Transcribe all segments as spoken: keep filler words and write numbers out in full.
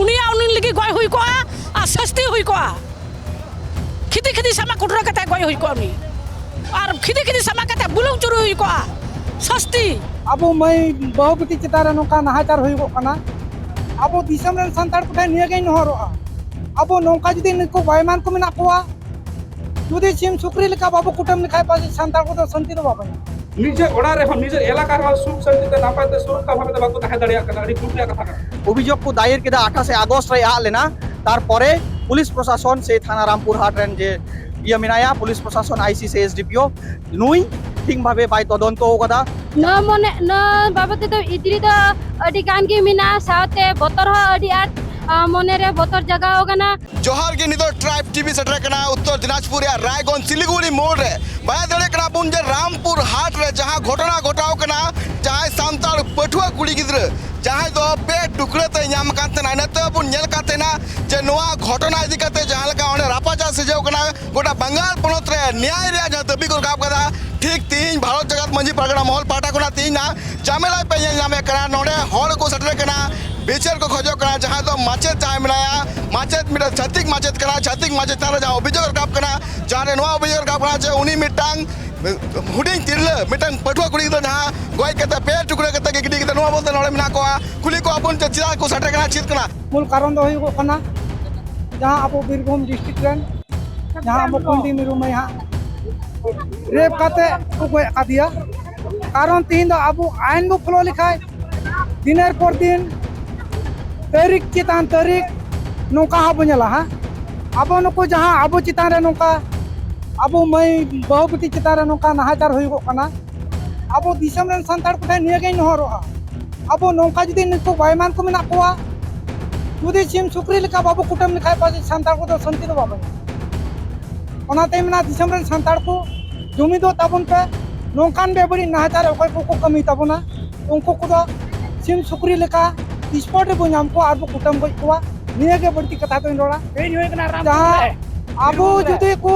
ᱩᱱᱤᱭᱟᱜ ᱩᱱᱤ ᱞᱟᱹᱜᱤᱫ ᱜᱚᱡ ᱦᱩᱭ ᱠᱚᱜᱼᱟ ᱟᱨ ᱥᱟᱹᱥᱛᱤ ᱦᱩᱭ ᱠᱚᱜᱼᱟ᱾ ᱠᱷᱤᱫᱤ ᱠᱷᱤᱫᱤ ᱥᱟᱢᱟ ᱠᱩᱴᱨᱟᱹ ᱠᱟᱛᱮ ᱜᱚᱡ ᱦᱩᱭ ᱠᱚᱜᱼᱟ ᱩᱱᱤ, ᱟᱨ ᱠᱷᱤᱫᱤ ᱠᱷᱤᱫᱤ ᱥᱟᱢᱟ ᱠᱟᱛᱮ ᱵᱩᱞᱩᱝ ᱪᱩᱨᱩᱡ ᱦᱩᱭ ᱠᱚᱜᱼᱟ᱾ ᱥᱟᱹᱥᱛᱤ᱾ ᱟᱵᱚ ᱢᱟᱹᱭ ᱵᱟᱹᱦᱩ ᱵᱤᱴᱤ ᱪᱮᱛᱟᱱ ᱨᱮ ᱱᱚᱝᱠᱟ ᱱᱟᱦᱟᱪᱟᱨ ᱦᱩᱭᱩᱜᱚᱜ ᱠᱟᱱᱟ᱾ ᱟᱵᱚ ᱫᱤᱥᱚᱢ ᱨᱮᱱ ᱥᱟᱱᱛᱟᱲ ᱠᱚᱴᱷᱮᱱ ᱱᱤᱭᱟᱹ ᱜᱮᱧ ᱱᱮᱦᱚᱨᱚᱜᱼᱟ, ᱟᱵᱚ ᱱᱚᱝᱠᱟ ᱡᱩᱫᱤ ᱱᱩᱠᱩ ᱵᱟᱭᱢᱟᱱ ᱠᱚ ᱢᱮᱱᱟᱜ ᱠᱚᱣᱟ, ᱡᱩᱫᱤ ᱥᱤᱢ ᱥᱩᱠᱨᱤ ᱞᱮᱠᱟ ᱵᱟᱵᱚ ᱠᱩᱴᱟᱹᱢ ᱞᱮᱠᱷᱟᱡ, ᱯᱟᱥᱮᱡ ᱥᱟᱱᱛᱟᱲ ᱠᱚᱫᱚ ᱥᱟᱱᱛᱤ ᱫᱚ ᱵᱟᱵᱚ ᱧᱟᱢᱟ᱾ ᱱᱤᱡᱮᱨ ᱚᱲᱟᱜ ᱨᱮᱦᱚᱸ, ᱱᱤᱡᱮᱨ ᱮᱞᱟᱠᱟ ᱨᱮᱦᱚᱸ ᱥᱩᱠ ᱥᱟᱱᱛᱤ ᱛᱮ ᱱᱟᱯᱟᱭ ᱛᱮ ᱥᱩᱨᱚᱠᱠᱷᱟ ᱵᱷᱟᱵᱮ ᱛᱮ ᱵᱟᱠᱚ ᱛᱟᱦᱮᱸ ᱫᱟᱲᱮᱭᱟᱜ ᱠᱟᱱᱟ᱾ ᱟᱹᱰᱤ ᱫᱩᱠ ᱨᱮᱭᱟᱜ ᱠᱟᱛᱷᱟ ᱠᱟᱱᱟ᱾ ᱚᱵᱷᱤᱡᱳᱜᱽ ᱠᱚ ᱫᱟᱭᱮᱨ ᱠᱮᱫᱟ, ᱟᱴᱷᱟᱥᱮ ᱟᱜᱚᱥᱴ ᱨᱮ ᱟᱫ ᱞᱮᱱᱟ᱾ ᱛᱟᱨᱯᱚᱨᱮ ᱯᱩᱞᱤᱥ ᱯᱨᱚᱥᱟᱥᱚᱱ ᱥᱮ ᱛᱷᱟᱱᱟ ᱨᱟᱢᱯᱩᱨ ᱦᱟᱴ ᱨᱮᱱ ᱡᱮ ᱤᱭᱟᱹ ᱢᱮᱱᱟᱭᱟ, ᱯᱩᱞᱤᱥ ᱯᱨᱚᱥᱟᱥᱚᱱ, ᱟᱭᱥᱤ ᱥᱮ ᱮᱥᱰᱤᱯᱤᱳ, ᱱᱩᱭ ᱴᱷᱤᱠ ᱵᱷᱟᱵᱮ ᱵᱟᱭ ᱛᱚᱫᱚᱱᱛᱚ ᱟᱠᱟᱫᱟ᱾ ᱱᱚᱣᱟ ᱢᱚᱱᱮ, ᱱᱚᱣᱟ ᱵᱟᱵᱚᱫ ᱛᱮᱫᱚ ᱤᱫᱨᱤ ᱫᱚ ᱟᱹᱰᱤ ᱜᱟᱱ ᱜᱮ ᱢᱮᱱᱟᱜᱼᱟ, ᱥᱟᱶᱛᱮ ᱵᱚᱛᱚᱨ ᱦᱚᱸ ᱟᱹᱰᱤ ᱟᱸᱴ, ᱟ, ᱢᱚᱱᱮᱨᱮ ᱵᱚᱛᱚᱨ ᱡᱟᱜᱟᱣ ᱟᱠᱟᱱᱟ᱾ ᱡᱚᱦᱟᱨ ᱜᱮ, ᱱᱤᱛᱚᱜ ᱴᱨᱟᱭᱤᱵᱽ ᱴᱤᱵᱷᱤ ᱥᱮᱴᱮᱨ ᱠᱟᱱᱟ ᱩᱛᱛᱚᱨ ᱫᱤᱱᱟᱡᱽᱯᱩᱨ ᱨᱮᱭᱟᱜ ᱨᱟᱭᱜᱚᱸᱡᱽ ᱥᱤᱞᱤᱜᱩᱲᱤ ᱢᱳᱲ ᱨᱮ᱾ ᱵᱟᱲᱟᱭ ᱫᱟᱲᱮᱭᱟᱜ ᱠᱟᱱᱟ ᱵᱚᱱ ᱡᱮ ᱨᱟᱢᱯᱩᱨ ᱦᱟᱴ ᱨᱮ ᱡᱟᱦᱟᱸ ᱜᱷᱚᱴᱚᱱᱟ ᱜᱷᱚᱴᱟᱣ ᱠᱟᱱᱟ, ᱡᱟᱦᱟᱸᱭ ᱥᱟᱱᱛᱟᱲ ᱯᱟᱹᱴᱷᱩᱣᱟᱹ ᱠᱩᱲᱤ ᱜᱤᱫᱽᱨᱟᱹ ᱡᱟᱦᱟᱸᱭ ᱫᱚ ᱯᱮ ᱴᱩᱠᱲᱟᱹ ᱛᱮᱭ ᱧᱟᱢ ᱟᱠᱟᱱ ᱛᱟᱦᱮᱱᱟ, ᱤᱱᱟᱹ ᱛᱟᱭᱚᱢ ᱵᱚᱱ ᱧᱮᱞ ᱠᱟᱱ ᱛᱟᱦᱮᱱᱟ ᱡᱮ ᱱᱚᱣᱟ ᱜᱷᱚᱴᱚᱱᱟ ᱤᱫᱤ ᱠᱟᱛᱮ ᱡᱟᱦᱟᱸ ᱞᱮᱠᱟ ᱚᱸᱰᱮ ᱨᱟᱯᱟᱪᱟᱜ ᱥᱤᱨᱡᱟᱹᱣ ᱠᱟᱱᱟ, ᱜᱚᱴᱟ ᱵᱟᱝᱜᱟᱞ ᱯᱚᱱᱚᱛ ᱨᱮ ᱱᱮᱭᱟᱭ ᱨᱮᱭᱟᱜ ᱡᱟᱦᱟᱸ ᱫᱟᱹᱵᱤ ᱠᱚ ᱨᱟᱠᱟᱵ ᱠᱟᱫᱟ, ᱴᱷᱤᱠ ᱛᱤᱦᱤᱧ ᱵᱷᱟᱨᱚᱛ ᱡᱟᱠᱟᱛ ᱢᱟᱹᱡᱷᱤ ᱯᱟᱨᱜᱟᱱᱟ ᱢᱚᱦᱚᱞ ᱯᱟᱦᱴᱟ ᱠᱷᱚᱱᱟᱜ ᱛᱤᱦᱤᱧ ᱱᱟᱜ ᱡᱟᱢᱮᱞᱟ ᱯᱮ ᱧᱮᱞ ᱧᱟᱢᱮᱫ ᱠᱟᱱᱟ᱾ ᱱᱚᱰᱮ ᱦᱚᱲ ᱠᱚ ᱥᱮᱴᱮᱨ ᱠᱟᱱᱟ, ᱵᱤᱪᱟᱹᱨ ᱠᱚ ᱠᱷᱚᱡᱚᱜ ᱠᱟᱱᱟ᱾ ᱡᱟᱦᱟᱸᱭ ᱫᱚ ᱢᱟᱪᱮᱫ ᱡᱟᱦᱟᱸᱭ ᱢᱮᱱᱟᱭᱟ, ᱢᱟᱪᱮᱫ ᱢᱤᱫᱴᱮᱱ ᱪᱷᱟᱹᱛᱤᱠ ᱢᱟᱪᱮᱫ ᱠᱟᱱᱟ, ᱪᱷᱟᱹᱛᱤᱠ ᱢᱟᱪᱮᱫ ᱪᱮᱛᱟᱱ ᱨᱮ ᱡᱟᱦᱟᱸ ᱚᱵᱷᱤᱡᱳᱜᱽ ᱨᱟᱠᱟᱵ ᱠᱟᱱᱟ, ᱡᱟᱦᱟᱸ ᱨᱮ ᱱᱚᱣᱟ ᱚᱵᱷᱤᱡᱳᱜᱽ ᱨᱟᱠᱟᱵ ᱠᱟᱱᱟ ᱡᱮ ᱩᱱᱤ ᱢᱤᱫᱴᱟᱝ ᱦᱩᱰᱤᱧ ᱛᱤᱨᱞᱟᱹ, ᱢᱤᱫᱴᱟᱝ ᱯᱟᱹᱴᱷᱩᱣᱟᱹ ᱠᱩᱲᱤ ᱜᱤᱫᱽᱨᱟᱹ ᱡᱟᱦᱟᱸ ᱜᱚᱡ ᱠᱟᱛᱮ ᱯᱮ ᱴᱩᱠᱲᱟᱹ ᱠᱟᱛᱮ ᱜᱮ ᱜᱤᱰᱤ ᱠᱟᱛᱮ ᱱᱚᱣᱟ ᱵᱚᱞᱛᱮ ᱱᱚᱰᱮ ᱢᱮᱱᱟᱜ ᱠᱚᱣᱟ᱾ ᱠᱩᱞᱤ ᱠᱚᱣᱟ ᱵᱚᱱ ᱡᱮ ᱪᱮᱫᱟᱜ ᱠᱚ ᱥᱮᱴᱮᱨ ᱠᱟᱱᱟ, ᱪᱮᱫ ᱠᱟᱱᱟ? ᱢᱩᱞ ᱠᱟᱨᱚᱱ ᱫᱚ ᱦᱩᱭᱩᱜᱚᱜ ᱠᱟᱱᱟ, ᱡᱟᱦᱟᱸ ᱟᱵᱚ ᱵᱤᱨᱵᱷᱩᱢ ᱰᱤᱥᱴᱨᱤᱠᱴ ᱨᱮᱱ ᱡᱟᱦᱟᱸ ᱟᱵᱚ ᱠᱩᱱᱰᱤ ᱢᱤᱨᱩ ᱢᱟᱹᱭ ᱦᱟᱸᱜ ᱨᱮᱯ ᱠᱟᱛᱮ ᱠᱚ ᱜᱚᱡ ᱟᱠᱟᱫᱮᱭᱟ᱾ ᱠᱟᱨᱚᱱ ᱛᱤᱦᱤᱧ ᱫᱚ ᱟᱵᱚ ᱟᱭᱤᱱ ᱵᱚ ᱯᱷᱚᱞᱳ ᱞᱮᱠᱷᱟᱡ ᱫᱤᱱᱮᱨ ᱯᱚᱨ ᱫᱤᱱ, ᱛᱟᱹᱨᱤᱠᱷ ᱪᱮᱛᱟᱱ ᱛᱟᱹᱨᱤᱠᱷ ᱱᱚᱝᱠᱟ ᱦᱟᱸᱜ ᱵᱚ ᱧᱮᱞᱟ ᱦᱟᱸᱜ᱾ ᱟᱵᱚ ᱱᱩᱠᱩ ᱡᱟᱦᱟᱸ ᱟᱵᱚ ᱪᱮᱛᱟᱱ ᱨᱮ ᱱᱚᱝᱠᱟ ᱟᱵᱚ ᱢᱟᱹᱭ ᱵᱟᱹᱦᱩ ᱵᱤᱴᱤ ᱪᱮᱛᱟᱱ ᱨᱮ ᱱᱚᱝᱠᱟ ᱱᱟᱦᱟᱪᱟᱨ ᱦᱩᱭᱩᱜᱚᱜ ᱠᱟᱱᱟ, ᱟᱵᱚ ᱫᱤᱥᱚᱢ ᱨᱮᱱ ᱥᱟᱱᱛᱟᱲ ᱠᱚᱴᱷᱮᱱ ᱱᱤᱭᱟᱹ ᱜᱮᱧ ᱱᱮᱦᱚᱨᱚᱜᱼᱟ, ᱟᱵᱚ ᱱᱚᱝᱠᱟ ᱡᱩᱫᱤ ᱱᱩᱠᱩ ᱵᱟᱭᱢᱟᱱ ᱠᱚ ᱢᱮᱱᱟᱜ ᱠᱚᱣᱟ, ᱡᱩᱫᱤ ᱥᱤᱢ ᱥᱩᱠᱨᱤ ᱞᱮᱠᱟ ᱵᱟᱵᱚ ᱠᱩᱴᱟᱹᱢ ᱞᱮᱠᱷᱟᱡ, ᱯᱟᱥᱮᱡ ᱥᱟᱱᱛᱟᱲ ᱠᱚᱫᱚ ᱥᱟᱱᱛᱤ ᱫᱚ ᱵᱟᱵᱚ ᱧᱟᱢᱟ᱾ ᱚᱱᱟᱛᱮᱧ ᱢᱮᱱᱟ, ᱫᱤᱥᱚᱢ ᱨᱮᱱ ᱥᱟᱱᱛᱟᱲ ᱠᱚ ᱡᱩᱢᱤᱫᱚᱜ ᱛᱟᱵᱚᱱ ᱯᱮ᱾ ᱱᱚᱝᱠᱟᱱ ᱵᱮᱵᱟᱹᱲᱤᱡ ᱱᱟᱦᱟᱪᱟᱨ ᱚᱠᱚᱭ ᱠᱚᱠᱚ ᱠᱟᱹᱢᱤ ᱛᱟᱵᱚᱱᱟ, ᱩᱱᱠᱩ ᱠᱚᱫᱚ ᱥᱤᱢ ᱥᱩᱠᱨᱤ ᱞᱮᱠᱟ ᱥᱯᱚᱴ ᱨᱮᱵᱚ ᱧᱟᱢ ᱠᱚᱣᱟ ᱟᱨ ᱵᱚ ᱠᱩᱴᱟᱹᱢ ᱜᱚᱡ ᱠᱚᱣᱟ᱾ ᱱᱤᱭᱟᱹ ᱜᱮ ᱵᱟᱹᱲᱛᱤ ᱠᱟᱛᱷᱟ ᱫᱚᱧ ᱨᱚᱲᱟ᱾ ᱛᱮᱦᱮᱧ ᱦᱩᱭ ᱠᱟᱱᱟ ᱨᱟᱢᱯᱩᱨ ᱡᱟᱦᱟᱸ ᱨᱮ᱾ ᱟᱵᱚ ᱵᱤᱨᱵᱷᱩᱢ ᱨᱮ᱾ ᱡᱩᱫᱤ ᱠᱚ,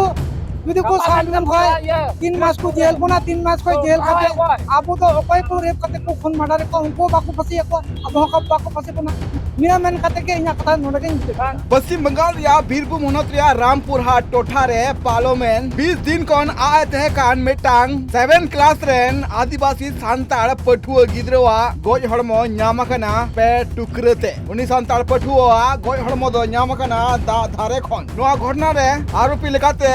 ᱡᱩᱫᱤ ᱠᱚ ᱜᱟᱯᱟ ᱥᱟᱵ ᱢᱮᱭᱟᱝ ᱞᱮᱱ ᱠᱷᱟᱱ ᱤᱭᱟᱹ, ᱛᱤᱱ ᱢᱟᱥ ᱠᱚ ᱡᱮᱞ ᱵᱚᱱᱟ, ᱛᱤᱱ ᱢᱟᱥ ᱠᱷᱚᱱ ᱡᱮᱞ ᱦᱳᱭ, ᱠᱟᱛᱮ ᱦᱳᱭ᱾ ᱟᱵᱚ ᱫᱚ ᱚᱠᱚᱭ ᱠᱚ ᱨᱮᱯ ᱠᱟᱛᱮ ᱠᱚ ᱠᱷᱚᱱ ᱢᱟᱰᱟᱨ ᱠᱚᱣᱟ, ᱩᱱᱠᱩ ᱵᱟᱠᱚ ᱯᱷᱟᱸᱥᱤᱭᱮᱫ ᱠᱚᱣᱟ, ᱟᱵᱚ ᱦᱚᱸ ᱵᱟᱠᱚ ᱯᱷᱟᱸᱥᱤ ᱵᱚᱱᱟ᱾ ᱱᱤᱭᱟᱹ ᱢᱮᱱ ᱠᱟᱛᱮ ᱜᱮ ᱤᱧᱟᱹᱜ ᱠᱟᱛᱷᱟ ᱱᱚᱰᱮ ᱜᱤᱧ ᱢᱩᱪᱟᱹᱫ ᱠᱟᱜᱼᱟ᱾ ᱯᱚᱥᱪᱤᱢ ᱵᱟᱝᱜᱟᱞ ᱨᱮᱭᱟᱜ ᱵᱤᱨᱵᱷᱩᱢ ᱦᱚᱱᱚᱛ ᱨᱮᱭᱟᱜ ᱨᱟᱢᱯᱩᱨᱦᱟᱴ ᱴᱚᱴᱷᱟ ᱨᱮ ᱯᱟᱨᱚᱢᱮᱱ ᱵᱤᱥ ᱫᱤᱱ ᱠᱷᱚᱱ ᱟᱜ ᱮ ᱛᱟᱦᱮᱸ ᱠᱟᱱ ᱢᱤᱫᱴᱟᱝ ᱥᱮᱵᱷᱮᱱ ᱠᱞᱟᱥ ᱨᱮᱱ ᱟᱹᱫᱤᱵᱟᱹᱥᱤ ᱥᱟᱱᱛᱟᱲ ᱯᱟᱹᱴᱷᱩᱣᱟᱹ ᱜᱤᱫᱽᱨᱟᱹᱣᱟᱜ ᱜᱚᱡ ᱦᱚᱲᱢᱚ ᱧᱟᱢ ᱟᱠᱟᱱᱟ ᱯᱮ ᱴᱩᱠᱨᱟᱹ ᱛᱮ᱾ ᱩᱱᱤ ᱥᱟᱱᱛᱟᱲ ᱯᱟᱹᱴᱷᱩᱣᱟᱹᱣᱟᱜ ᱜᱚᱡ ᱦᱚᱲᱢᱚ ᱫᱚ ᱧᱟᱢ ᱟᱠᱟᱱᱟ ᱫᱟᱜ ᱫᱷᱟᱨᱮ ᱠᱷᱚᱱ᱾ ᱱᱚᱣᱟ ᱜᱷᱚᱴᱚᱱᱟ ᱨᱮ ᱟᱨᱳᱯᱤ ᱞᱮᱠᱟᱛᱮ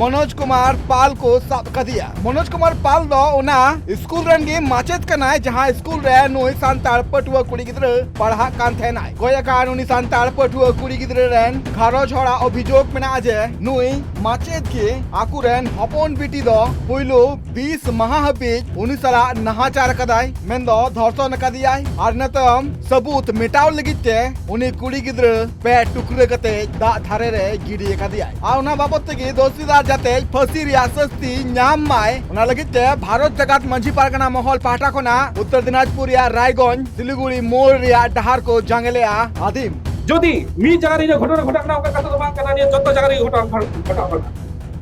ᱢᱚᱱᱳᱡᱽ ᱠᱩᱢᱟᱨ ᱯᱟᱞ ᱠᱚ ᱥᱟᱵ ᱟᱠᱟᱫᱮᱭᱟ᱾ ᱢᱚᱱᱳᱡᱽ ᱠᱩᱢᱟᱨ ᱯᱟᱞ ᱫᱚ ᱚᱱᱟ ᱥᱠᱩᱞ ᱨᱮᱱ ᱜᱮ ᱢᱟᱪᱮᱫ ᱠᱟᱱᱟᱭ, ᱡᱟᱦᱟᱸ ᱥᱠᱩᱞ ᱨᱮ ᱱᱩᱭ ᱥᱟᱱᱛᱟᱲ ᱯᱟᱹᱴᱷᱩᱣᱟᱹ ᱠᱩᱲᱤ ᱜᱤᱫᱽᱨᱟᱹ ᱯᱟᱲᱦᱟᱜ ᱠᱟᱱ ᱛᱟᱦᱮᱱᱟᱭ᱾ ᱜᱚᱡ ᱟᱠᱟᱱ ᱩᱱᱤ ᱥᱟᱱᱛᱟᱲ ᱯᱟᱹᱴᱷᱩᱣᱟᱹ ᱠᱩᱲᱤ ᱜᱤᱫᱽᱨᱟᱹ ᱨᱮᱱ ᱜᱷᱟᱨᱚᱸᱡᱽ ᱦᱚᱲᱟᱜ ᱚᱵᱷᱤᱡᱳᱜᱽ ᱢᱮᱱᱟᱜᱼᱟ ᱡᱮ ᱱᱩᱭ ᱢᱟᱪᱮᱫ ᱜᱮ ᱟᱠᱚᱨᱮᱱ ᱦᱚᱯᱚᱱ ᱵᱤᱴᱤ ᱫᱚ ᱯᱩᱭᱞᱩ ᱵᱤᱥ ᱢᱟᱦᱟ ᱦᱟᱹᱵᱤᱡ ᱩᱱᱤ ᱥᱟᱞᱟᱜ ᱱᱟᱦᱟᱪᱟᱨ ᱟᱠᱟᱫᱟᱭ, ᱢᱮᱱᱫᱚ ᱫᱷᱚᱨᱥᱚᱱ ᱟᱠᱟᱫᱮᱭᱟᱭ᱾ ᱟᱨ ᱤᱱᱟᱹ ᱛᱟᱭᱚᱢ ᱥᱟᱹᱵᱩᱛ ᱢᱮᱴᱟᱣ ᱞᱟᱹᱜᱤᱫ ᱛᱮ ᱩᱱᱤ ᱠᱩᱲᱤ ᱜᱤᱫᱽᱨᱟᱹ ᱯᱮ ᱴᱩᱠᱨᱟᱹ ᱠᱟᱛᱮ ᱫᱟᱜ ᱫᱷᱟᱨᱮ ᱨᱮ ᱜᱤᱰᱤ ᱟᱠᱟᱫᱮᱭᱟᱭ᱾ ᱟᱨ ᱚᱱᱟ ᱵᱟᱵᱚᱛ ᱛᱮᱜᱮ ᱫᱳᱥᱤᱫᱟᱨ ᱡᱟᱛᱮ ᱯᱷᱟᱹᱥᱤ ᱨᱮᱭᱟᱜ ᱥᱟᱹᱥᱛᱤ ᱧᱟᱢ ᱢᱟᱭ, ᱚᱱᱟ ᱞᱟᱹᱜᱤᱫ ᱛᱮ ᱵᱷᱟᱨᱚᱛ ᱡᱟᱠᱟᱛ ᱢᱟᱹᱡᱷᱤ ᱯᱟᱨᱜᱟᱱᱟ ᱢᱚᱦᱚᱞ ᱯᱟᱦᱴᱟ ᱠᱷᱚᱱᱟᱜ ᱩᱛᱛᱚᱨ ᱫᱤᱱᱟᱡᱽᱯᱩᱨ ᱨᱮᱭᱟᱜ ᱨᱟᱭᱜᱚᱸᱡᱽ ᱥᱤᱞᱤᱜᱩᱲᱤ ᱢᱳᱲ ᱨᱮᱭᱟᱜ ᱰᱟᱦᱟᱨ ᱠᱚ ᱡᱟᱸᱜᱮ ᱞᱮᱜᱼᱟ᱾ ᱟᱹᱫᱤᱢ ᱡᱩᱫᱤ ᱢᱤᱫ ᱡᱟᱭᱜᱟ ᱨᱮ ᱤᱱᱟᱹ ᱜᱷᱚᱴᱚᱱᱟ ᱜᱷᱚᱴᱟᱜ ᱠᱟᱱᱟ, ᱚᱱᱠᱟ ᱠᱟᱛᱷᱟ ᱫᱚ ᱵᱟᱝ ᱠᱟᱱᱟ, ᱱᱤᱭᱟᱹ ᱡᱚᱛᱚ ᱡᱟᱭᱜᱟ ᱨᱮᱜᱮ ᱜᱷᱚᱴᱟᱣ, ᱜᱷᱚᱴᱟᱣ ᱠᱟᱱᱟ᱾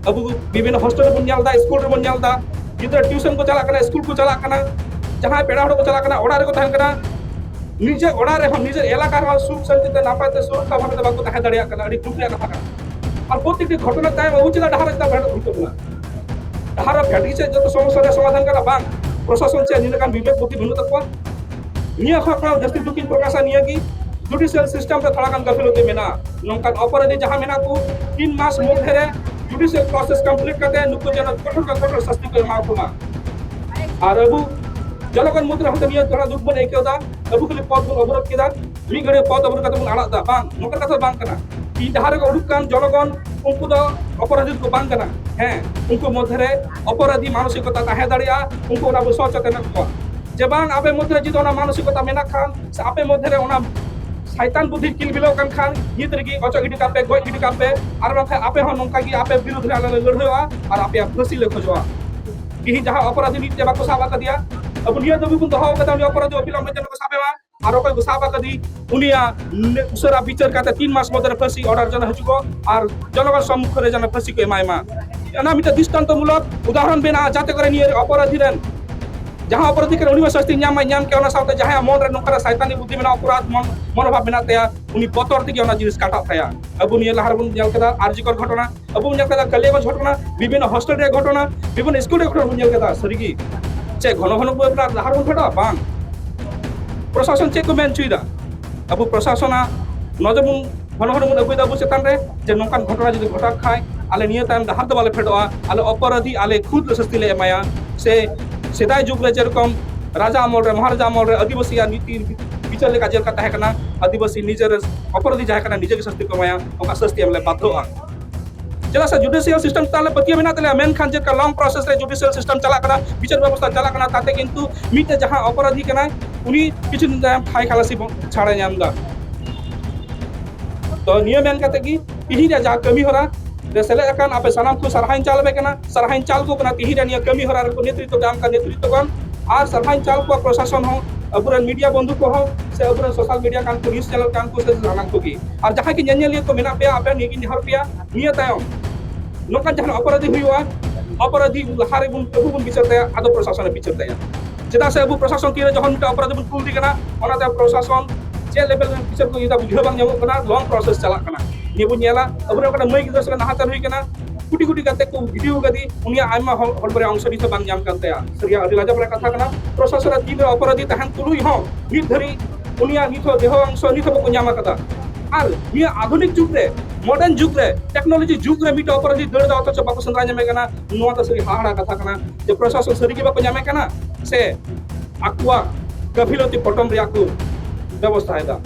ᱟᱵᱚ ᱵᱤᱵᱷᱤᱱᱱᱚ ᱦᱳᱥᱴᱮᱞ ᱨᱮᱵᱚᱱ ᱧᱮᱞ ᱮᱫᱟ, ᱥᱠᱩᱞ ᱨᱮᱵᱚᱱ ᱧᱮᱞ ᱮᱫᱟ, ᱜᱤᱫᱽᱨᱟᱹ ᱴᱤᱭᱩᱥᱚᱱ ᱠᱚ ᱪᱟᱞᱟᱜ ᱠᱟᱱᱟ, ᱥᱠᱩᱞ ᱠᱚ ᱪᱟᱞᱟᱜ ᱠᱟᱱᱟ, ᱡᱟᱦᱟᱸᱭ ᱯᱮᱲᱟ ᱦᱚᱲ ᱠᱚ ᱪᱟᱞᱟᱜ ᱠᱟᱱᱟ, ᱚᱲᱟᱜ ᱨᱮᱠᱚ ᱛᱟᱦᱮᱱ ᱠᱟᱱᱟ, ᱱᱤᱡᱮ ᱚᱲᱟᱜ ᱨᱮᱦᱚᱸ ᱱᱤᱡᱮ ᱮᱞᱟᱠᱟ ᱨᱮᱦᱚᱸ ᱥᱩᱠ ᱥᱟᱱᱛᱤ ᱛᱮ ᱱᱟᱯᱟᱭ ᱛᱮ ᱥᱩᱨᱚᱠᱠᱷᱟ ᱵᱷᱟᱵᱮ ᱛᱮ ᱵᱟᱠᱚ ᱛᱟᱦᱮᱸ ᱫᱟᱲᱮᱭᱟᱜ ᱠᱟᱱᱟ᱾ ᱟᱹᱰᱤ ᱫᱩᱠ ᱨᱮᱭᱟᱜ ᱠᱟᱛᱷᱟ ᱠᱟᱱᱟ᱾ ᱟᱨ ᱯᱨᱚᱛᱮᱠᱴᱤ ᱜᱷᱚᱴᱚᱱᱟ ᱛᱟᱭᱚᱢ ᱟᱵᱚ ᱪᱮᱫᱟᱜ ᱰᱟᱦᱟᱨ ᱨᱮ ᱪᱮᱫᱟᱜ ᱵᱷᱮᱲᱚᱜ ᱦᱩᱭᱩᱜ ᱛᱟᱵᱚᱱᱟ? ᱰᱟᱦᱟᱨ ᱨᱮ ᱯᱷᱮᱰ ᱜᱮ ᱪᱮᱫ ᱡᱚᱛᱚ ᱥᱚᱢᱚᱥᱥᱟ ᱨᱮᱭᱟᱜ ᱥᱚᱢᱟᱫᱷᱟᱱ ᱠᱟᱱᱟ? ᱵᱟᱝ, ᱯᱨᱚᱥᱟᱥᱚᱱ ᱪᱮᱫ ᱱᱤᱱᱟᱹᱜ ᱜᱟᱱ ᱵᱤᱵᱮᱠ ᱵᱩᱫᱽᱫᱷᱤ ᱵᱟᱹᱱᱩᱜ ᱛᱟᱠᱚᱣᱟ? ᱱᱤᱭᱟᱹ ᱠᱷᱚᱱ ᱠᱷᱚᱱ ᱡᱟᱹᱥᱛᱤ ᱫᱩᱠᱤᱧ ᱯᱨᱚᱠᱟᱥᱟ ᱱᱤᱭᱟᱹ ᱜᱮ, ᱡᱩᱰᱤᱥᱤᱭᱟᱞ ᱥᱤᱥᱴᱮᱢ ᱨᱮ ᱛᱷᱚᱲᱟ ᱜᱟᱱ ᱜᱟᱹᱯᱷᱤᱞᱚᱛᱤ ᱢᱮᱱᱟᱜᱼᱟ᱾ ᱱᱚᱝᱠᱟᱱ ᱚᱯᱚᱨᱟᱫᱷᱤ ᱡᱟᱦᱟᱸ ᱢᱮᱱᱟᱜ ᱠᱚ, ᱛᱤᱱ ᱢᱟᱥ ᱢᱚᱫᱽᱫᱷᱮ ᱨᱮ ᱡᱩᱰᱤᱥᱤᱭᱟᱞ ᱯᱨᱚᱥᱮᱥ ᱠᱚᱢᱯᱞᱤᱴ ᱠᱟᱛᱮ ᱱᱩᱠᱩ ᱡᱮᱱᱚ ᱠᱚᱴᱷᱳᱨ ᱠᱷᱚᱱ ᱠᱚᱴᱷᱳᱨ ᱥᱟᱥᱛᱤ ᱠᱚ ᱮᱢᱟ ᱠᱚ ᱢᱟ᱾ ᱟᱨ ᱟᱵᱚ ᱡᱚᱱᱚᱜᱚᱱ ᱢᱩᱫᱽᱨᱮ ᱦᱚᱸᱛᱚ ᱱᱤᱭᱟᱹ ᱛᱷᱚᱲᱟ ᱫᱩᱠ ᱵᱚᱱ ᱟᱹᱭᱠᱟᱹᱣ ᱮᱫᱟ, ᱟᱵᱚ ᱠᱷᱟᱹᱞᱤ ᱯᱚᱫ ᱵᱚᱱ ᱚᱵᱚᱨᱳᱫᱷ ᱠᱮᱫᱟ, ᱢᱤᱫ ᱜᱷᱟᱹᱲᱤᱡ ᱯᱚᱫ ᱚᱵᱚᱨᱳᱫᱷ ᱠᱟᱛᱮ ᱵᱚᱱ ᱟᱲᱟᱜ ᱮᱫᱟ᱾ ᱵᱟᱝ, ᱱᱚᱝᱠᱟᱱ ᱠᱟᱛᱷᱟ ᱫᱚ ᱵᱟᱝ ᱠᱟᱱᱟ᱾ ᱤᱧ ᱡᱟᱦᱟᱸ ᱨᱮᱠᱚ ᱩᱰᱩᱠ ᱠᱟᱱ ᱡᱚᱱᱚᱜᱚᱱ, ᱩᱱᱠᱩ ᱫᱚ ᱚᱯᱚᱨᱟᱫᱷᱤ ᱠᱚ ᱵᱟᱝ ᱠᱟᱱᱟ᱾ ᱦᱮᱸ, ᱩᱱᱠᱩ ᱢᱚᱫᱽᱫᱷᱮ ᱨᱮ ᱚᱯᱚᱨᱟᱫᱷᱤ ᱢᱟᱱᱚᱥᱤᱠᱚᱛᱟ ᱛᱟᱦᱮᱸ ᱫᱟᱲᱮᱭᱟᱜᱼᱟ, ᱩᱱᱠᱩ ᱚᱱᱟ ᱵᱚ ᱥᱚᱪᱮᱛᱚᱱ ᱠᱚᱣᱟ᱾ ᱡᱮ ᱵᱟᱝ, ᱟᱯᱮ ᱢᱚᱫᱽᱫᱷᱮ ᱨᱮ ᱡᱩᱫᱤ ᱚᱱᱟ ᱢᱟᱱᱚᱥᱤᱠᱚᱛᱟ ᱢᱮᱱᱟᱜ ᱠᱷᱟᱱ, ᱥᱮ ᱟᱯᱮ ᱢᱚᱫᱽᱫᱷᱮ ᱨᱮ ᱚᱱᱟ ᱥᱟᱭᱛᱟᱱ ᱵᱩᱫᱷᱤ ᱠᱤᱞᱵᱤᱞᱚᱜ ᱠᱟᱱ ᱠᱷᱟᱱ, ᱱᱤᱛ ᱨᱮᱜᱮ ᱚᱪᱚᱜ ᱜᱤᱰᱤ ᱠᱟᱜ ᱯᱮ, ᱜᱚᱡ ᱜᱤᱰᱤ ᱠᱟᱜ ᱯᱮ, ᱟᱨ ᱵᱟᱝᱠᱷᱟᱱ ᱟᱯᱮ ᱦᱚᱸ ᱱᱚᱝᱠᱟ ᱜᱮ ᱟᱯᱮ ᱵᱤᱨᱩᱫᱷ ᱨᱮ ᱟᱞᱮ ᱞᱮ ᱞᱟᱹᱲᱦᱟᱹᱭᱚᱜᱼᱟ ᱟᱨ ᱟᱯᱮᱭᱟᱜ ᱯᱷᱟᱹᱥᱤ ᱞᱮ ᱠᱷᱚᱡᱚᱜᱼᱟ᱾ ᱛᱤᱦᱤᱧ ᱡᱟᱦᱟᱸ ᱚᱯᱚᱨᱟᱫᱷᱤ ᱱᱤᱛ ᱛᱮ ᱵᱟᱠᱚ ᱥᱟᱵ ᱟᱠᱟᱫᱮᱭᱟ, ᱟᱵᱚ ᱱᱤᱭᱟᱹ ᱫᱟᱹᱵᱤ ᱵᱚᱱ ᱫᱚᱦᱚ ᱟᱠᱟᱫᱟ, ᱩᱱᱤ ᱚᱯᱚᱨᱟᱫᱷᱤ ᱚᱵᱤᱞᱚᱢᱵᱮ ᱡᱮᱱᱚ ᱠᱚ ᱥᱟᱵ ᱮᱢᱟ, ᱟᱨ ᱚᱠᱚᱭ ᱠᱚ ᱥᱟᱵ ᱟᱠᱟᱫᱮ ᱩᱱᱤᱭᱟᱜ ᱩᱥᱟᱹᱨᱟ ᱵᱤᱪᱟᱹᱨ ᱠᱟᱛᱮ ᱛᱤᱱ ᱢᱟᱥ ᱢᱚᱫᱽᱫᱷᱮ ᱨᱮ ᱯᱷᱟᱹᱥᱤ ᱚᱰᱟᱨ ᱡᱮᱱᱚ ᱦᱤᱡᱩᱜᱚᱜ ᱟᱨ ᱡᱚᱱᱚᱜᱚᱱ ᱥᱚᱢᱢᱩᱠᱷ ᱨᱮ ᱡᱮᱱᱚ ᱯᱷᱟᱹᱥᱤ ᱠᱚ ᱮᱢᱟᱭ ᱢᱟ᱾ ᱚᱱᱟ ᱢᱤᱫᱴᱮᱱ ᱫᱨᱤᱥᱴᱟᱱᱛᱚ ᱢᱩᱞᱚᱠ ᱩᱫᱟᱦᱚᱨᱚᱱ ᱵᱮᱱᱟᱜᱼᱟ, ᱡᱟᱛᱮ ᱠᱚᱨᱮ ᱱᱤᱭᱟᱹ ᱚᱯᱚᱨᱟᱫᱷᱤ ᱨᱮᱱ ᱡᱟᱦᱟᱸ ᱚᱯᱚᱨᱟᱫᱷᱤ ᱠᱟᱱᱟ ᱩᱱᱤ ᱦᱚᱸ ᱥᱟᱹᱥᱛᱤ ᱧᱟᱢ ᱢᱟᱭ, ᱧᱟᱢ ᱠᱮᱭᱟ᱾ ᱚᱱᱟ ᱥᱟᱶᱛᱮ ᱡᱟᱦᱟᱸᱭᱟᱜ ᱢᱚᱱ ᱨᱮ ᱱᱚᱝᱠᱟᱱᱟᱜ ᱥᱟᱭᱛᱟᱱᱤ ᱵᱩᱫᱽᱫᱷᱤ ᱢᱮᱱᱟᱜᱼᱟ, ᱚᱯᱚᱨᱟᱫᱷ ᱢᱚᱱ, ᱢᱚᱱᱳᱵᱷᱟᱵ ᱢᱮᱱᱟᱜ ᱛᱟᱭᱟ, ᱩᱱᱤ ᱵᱚᱛᱚᱨ ᱛᱮᱜᱮ ᱚᱱᱟ ᱡᱤᱱᱤᱥ ᱠᱟᱴᱟᱜ ᱛᱟᱭᱟ᱾ ᱟᱵᱚ ᱱᱤᱭᱟᱹ ᱞᱟᱦᱟ ᱨᱮᱵᱚᱱ ᱧᱮᱞ ᱠᱮᱫᱟ ᱟᱨ ᱡᱤ ᱠᱚᱨ ᱜᱷᱚᱴᱚᱱᱟ, ᱟᱵᱚ ᱵᱚᱱ ᱧᱮᱞ ᱠᱮᱫᱟ ᱠᱟᱞᱤᱭᱟᱜᱚᱸᱡᱽ ᱜᱷᱚᱴᱚᱱᱟ, ᱵᱤᱵᱷᱤᱱᱱᱚ ᱦᱚᱥᱴᱮᱞ ᱨᱮᱭᱟᱜ ᱜᱷᱚᱴᱚᱱᱟ, ᱵᱤᱵᱷᱤᱱᱱᱚ ᱥᱠᱩᱞ ᱨᱮᱭᱟᱜ ᱜᱷᱚᱴᱚᱱᱟ ᱵᱚᱱ ᱧᱮᱞ ᱠᱮᱫᱟ᱾ ᱥᱟᱹᱨᱤᱜᱮ ᱪᱮᱫ ᱜᱷᱚᱱᱚ ᱜᱷᱚᱱᱚ ᱵᱚᱱ ᱞᱟᱦᱟ ᱨᱮᱵᱚᱱ ᱯᱷᱮᱰᱚᱜᱼᱟ? ᱵᱟᱝ᱾ ᱯᱨᱚᱥᱟᱥᱚᱱ ᱪᱮᱫ ᱠᱚ ᱢᱮᱱ ᱦᱚᱪᱚᱭᱮᱫᱟ? ᱟᱵᱚ ᱯᱨᱚᱥᱟᱥᱚᱱᱟᱜ ᱱᱚᱡᱚᱨ ᱵᱚᱱ ᱜᱷᱚᱱᱚ ᱜᱷᱚᱱᱚ ᱵᱚᱱ ᱟᱹᱜᱩᱭᱮᱫᱟ ᱟᱵᱚ ᱪᱮᱛᱟᱱ ᱨᱮ, ᱡᱮ ᱱᱚᱝᱠᱟᱱ ᱜᱷᱚᱴᱚᱱᱟ ᱡᱩᱫᱤ ᱜᱷᱚᱴᱟᱜ ᱠᱷᱟᱡ ᱟᱞᱮ ᱱᱤᱭᱟᱹ ᱛᱟᱭᱚᱢ ᱰᱟᱦᱟᱨ ᱫᱚ ᱵᱟᱞᱮ ᱯᱷᱮᱰᱚᱜᱼᱟ, ᱟᱞᱮ ᱚᱯᱚᱨᱟᱫᱷᱤ ᱟᱞᱮ ᱠᱷᱩᱫ ᱞᱮ ᱥᱟᱹᱥᱛᱤ ᱞᱮ ᱮᱢᱟᱭᱟ᱾ ᱥᱮ ᱥᱮᱫᱟᱭ ᱡᱩᱜᱽ ᱨᱮ ᱡᱮᱨᱚᱠᱚᱢ ᱨᱟᱡᱟ ᱟᱢᱚᱞ ᱨᱮ, ᱢᱚᱦᱟᱨᱟᱡᱟ ᱟᱢᱚᱞ ᱨᱮ ᱟᱹᱫᱤᱵᱟᱹᱥᱤᱭᱟᱜ ᱱᱤᱛᱤ ᱵᱤᱪᱟᱹᱨ ᱞᱮᱠᱟ ᱡᱮᱞᱮᱠᱟ ᱛᱟᱦᱮᱸ ᱠᱟᱱᱟ, ᱟᱹᱫᱤᱵᱟᱹᱥᱤ ᱱᱤᱡᱮᱨ ᱚᱯᱚᱨᱟᱫᱷᱤ ᱡᱟᱦᱟᱸᱭ ᱠᱟᱱᱟ ᱱᱤᱡᱮ ᱜᱮ ᱥᱟᱹᱥᱛᱤ ᱠᱚ ᱮᱢᱟᱭᱟ, ᱚᱱᱠᱟ ᱥᱟᱹᱥᱛᱤ ᱮᱢ ᱞᱮ ᱵᱟᱫᱽᱫᱷᱚᱜᱼᱟ᱾ ᱪᱮᱫᱟᱜ ᱥᱮ ᱡᱩᱰᱤᱥᱤᱭᱟᱞ ᱥᱤᱥᱴᱮᱢ ᱪᱮᱛᱟᱱ ᱨᱮ ᱯᱟᱹᱛᱭᱟᱹᱣ ᱢᱮᱱᱟᱜ ᱛᱟᱞᱮᱭᱟ, ᱢᱮᱱᱠᱷᱟᱱ ᱪᱮᱫ ᱞᱮᱠᱟ ᱞᱚᱝ ᱯᱨᱚᱥᱮᱥ ᱨᱮ ᱡᱩᱰᱤᱥᱤᱭᱟᱞ ᱥᱤᱥᱴᱮᱢ ᱪᱟᱞᱟᱜ ᱠᱟᱱᱟ, ᱵᱤᱪᱟᱹᱨ ᱵᱮᱵᱚᱥᱛᱷᱟ ᱪᱟᱞᱟᱜ ᱠᱟᱱᱟ, ᱛᱟᱛᱮ ᱠᱤᱱᱛᱩ ᱢᱤᱫᱴᱮᱡ ᱡᱟᱦᱟᱸ ᱚᱯᱚᱨᱟᱫᱷᱤ ᱠᱟᱱᱟᱭ ᱩᱱᱤ ᱠᱤᱪᱷᱩ ᱫᱤᱱ ᱛᱟᱭᱚᱢ ᱯᱷᱟᱭ ᱠᱷᱟᱞᱟᱥᱤ ᱵᱚᱱ ᱪᱷᱟᱲᱮ ᱧᱟᱢ ᱮᱫᱟ᱾ ᱛᱚ ᱱᱤᱭᱟᱹ ᱢᱮᱱ ᱠᱟᱛᱮ ᱜᱮ ᱛᱤᱦᱤᱧ ᱨᱮ ᱡᱟᱦᱟᱸ ᱠᱟᱹᱢᱤ ᱦᱚᱨᱟ ᱨᱮ ᱥᱮᱞᱮᱫ ᱟᱠᱟᱱ ᱟᱯᱮ ᱥᱟᱱᱟᱢ ᱠᱚ ᱥᱟᱨᱦᱟᱣ ᱤᱧ ᱪᱟᱞ ᱟᱯᱮ ᱠᱟᱱᱟ, ᱥᱟᱨᱦᱟᱣ ᱤᱧ ᱪᱟᱞ ᱟᱠᱚ ᱠᱟᱱᱟ᱾ ᱛᱤᱦᱤᱧ ᱨᱮ ᱱᱤᱭᱟᱹ ᱠᱟᱹᱢᱤ ᱦᱚᱨᱟ ᱨᱮᱠᱚ ᱱᱮᱛᱨᱤᱛᱵ ᱮᱢ ᱠᱟᱱ ᱱᱮᱛᱨᱤᱛᱵ ᱠᱚ ᱟᱨ ᱥᱟᱨᱦᱟᱣ ᱤᱧ ᱪᱟᱞ ᱠᱚᱣᱟ ᱯᱨᱚᱥᱟᱥᱚᱱ ᱦᱚᱸ, ᱟᱵᱚᱨᱮᱱ ᱢᱤᱰᱤᱭᱟ ᱵᱚᱱᱫᱷᱩ ᱠᱚᱦᱚᱸ, ᱥᱮ ᱟᱵᱚᱨᱮᱱ ᱥᱳᱥᱟᱞ ᱢᱤᱰᱤᱭᱟ ᱠᱟᱱ ᱠᱚ, ᱱᱤᱭᱩᱡ ᱪᱮᱱᱮᱞ ᱠᱟᱱ ᱠᱚ, ᱥᱮ ᱥᱟᱱᱟᱢ ᱠᱚᱜᱮ᱾ ᱟᱨ ᱡᱟᱦᱟᱸᱭ ᱜᱮ ᱧᱮᱧᱮᱞᱤᱭᱟᱹ ᱠᱚ ᱢᱮᱱᱟᱜ ᱯᱮᱭᱟ, ᱟᱯᱮ ᱱᱤᱭᱟᱹ ᱜᱮᱧ ᱱᱮᱦᱚᱨ ᱯᱮᱭᱟ, ᱱᱤᱭᱟᱹ ᱛᱟᱭᱚᱢ ᱱᱚᱝᱠᱟᱱ ᱡᱟᱦᱟᱱ ᱚᱯᱚᱨᱟᱫᱷᱤ ᱦᱩᱭᱩᱜᱼᱟ, ᱚᱯᱚᱨᱟᱫᱷᱤ ᱞᱟᱦᱟ ᱨᱮᱵᱚᱱ, ᱟᱵᱚ ᱵᱚᱱ ᱵᱤᱪᱟᱹᱨ ᱛᱟᱭᱟ, ᱟᱫᱚ ᱯᱨᱚᱥᱟᱥᱚᱱᱮ ᱵᱤᱪᱟᱹᱨ ᱛᱟᱭᱟ᱾ ᱪᱮᱫᱟᱜ ᱥᱮ ᱟᱵᱚ ᱯᱨᱚᱥᱟᱥᱚᱱ ᱛᱤᱨᱮ ᱡᱚᱠᱷᱚᱱ ᱢᱤᱫᱴᱟᱝ ᱚᱯᱚᱨᱟᱫᱷᱤ ᱵᱚᱱ ᱠᱩᱞ ᱫᱮ ᱠᱟᱱᱟ, ᱚᱱᱟᱛᱮ ᱯᱨᱚᱥᱟᱥᱚᱱ ᱪᱮᱫ ᱞᱮᱵᱮᱞ ᱨᱮ ᱵᱤᱪᱟᱹᱨ ᱠᱚ ᱤᱫᱤᱭᱮᱫᱟ ᱵᱩᱡᱷᱟᱹᱣ ᱵᱟᱝ ᱧᱟᱢᱚᱜ ᱠᱟᱱᱟ, ᱞᱚᱝ ᱯᱨᱚᱥᱮᱥ ᱪᱟᱞᱟᱜ ᱠᱟᱱᱟ᱾ ᱱᱤᱭᱟᱹ ᱵᱚᱱ ᱧᱮᱞᱟ, ᱟᱵᱚᱨᱮᱱ ᱚᱠᱟᱴᱟᱜ ᱢᱟᱹᱭ ᱜᱤᱫᱽᱨᱟᱹ ᱥᱟᱞᱟᱜ ᱱᱟᱦᱟᱪᱟᱨ ᱦᱩᱭ ᱠᱟᱱᱟ, ᱠᱩᱴᱤ ᱠᱩᱴᱤ ᱠᱟᱛᱮ ᱠᱚ ᱵᱷᱤᱰᱤᱭᱳ ᱠᱟᱫᱮ, ᱩᱱᱤᱭᱟᱜ ᱟᱭᱢᱟ ᱦᱚᱲ, ᱦᱚᱲᱢᱚ ᱨᱮᱭᱟᱜ ᱚᱝᱥᱚ ᱱᱤᱛ ᱦᱚᱸ ᱵᱟᱝ ᱧᱟᱢ ᱠᱟᱱ ᱛᱟᱭᱟ᱾ ᱥᱟᱹᱨᱤᱭᱟᱜ ᱟᱹᱰᱤ ᱞᱟᱡᱟᱣ ᱨᱮᱭᱟᱜ ᱠᱟᱛᱷᱟ ᱠᱟᱱᱟ, ᱯᱨᱚᱥᱟᱥᱚᱱ ᱨᱮ ᱛᱤᱱ ᱨᱮ ᱚᱯᱚᱨᱟᱫᱷᱤ ᱛᱟᱦᱮᱱ ᱛᱩᱞᱩᱡ ᱦᱚᱸ ᱱᱤᱛ ᱫᱷᱟᱹᱨᱤᱡ ᱩᱱᱤᱭᱟᱜ ᱱᱤᱛ ᱦᱚᱸ ᱫᱮᱦᱚ ᱚᱝᱥᱚ ᱱᱤᱛ ᱦᱚᱸ ᱵᱟᱠᱚ ᱧᱟᱢ ᱟᱠᱟᱫᱟ᱾ ᱟᱨ ᱱᱤᱭᱟᱹ ᱟᱫᱷᱩᱱᱤᱠ ᱡᱩᱜᱽ ᱨᱮ, ᱢᱚᱰᱟᱨᱱ ᱡᱩᱜᱽ ᱨᱮ, ᱴᱮᱠᱱᱳᱞᱚᱡᱤ ᱡᱩᱜᱽ ᱨᱮ ᱢᱤᱫᱴᱮᱱ ᱚᱯᱚᱨᱟᱫᱷᱤ ᱫᱟᱹᱲ ᱮᱫᱟ, ᱚᱛᱷᱚᱪᱚ ᱵᱟᱠᱚ ᱥᱮᱸᱫᱽᱨᱟ ᱧᱟᱢᱮ ᱠᱟᱱᱟ᱾ ᱱᱚᱣᱟ ᱫᱚ ᱥᱟᱹᱨᱤ ᱦᱟᱦᱟᱲᱟ ᱠᱟᱛᱷᱟ ᱠᱟᱱᱟ ᱡᱮ ᱯᱨᱚᱥᱟᱥᱚᱱ ᱥᱟᱹᱨᱤ ᱜᱮ ᱵᱟᱠᱚ ᱧᱟᱢᱮ ᱠᱟᱱᱟ ᱥᱮ ᱟᱠᱚᱣᱟᱜ ᱜᱟᱹᱯᱷᱤᱞᱚᱛᱤ ᱯᱚᱴᱚᱢ ᱨᱮᱭᱟᱜ ᱠᱚ ᱵᱮᱵᱚᱥᱛᱷᱟᱭᱮᱫᱟ᱾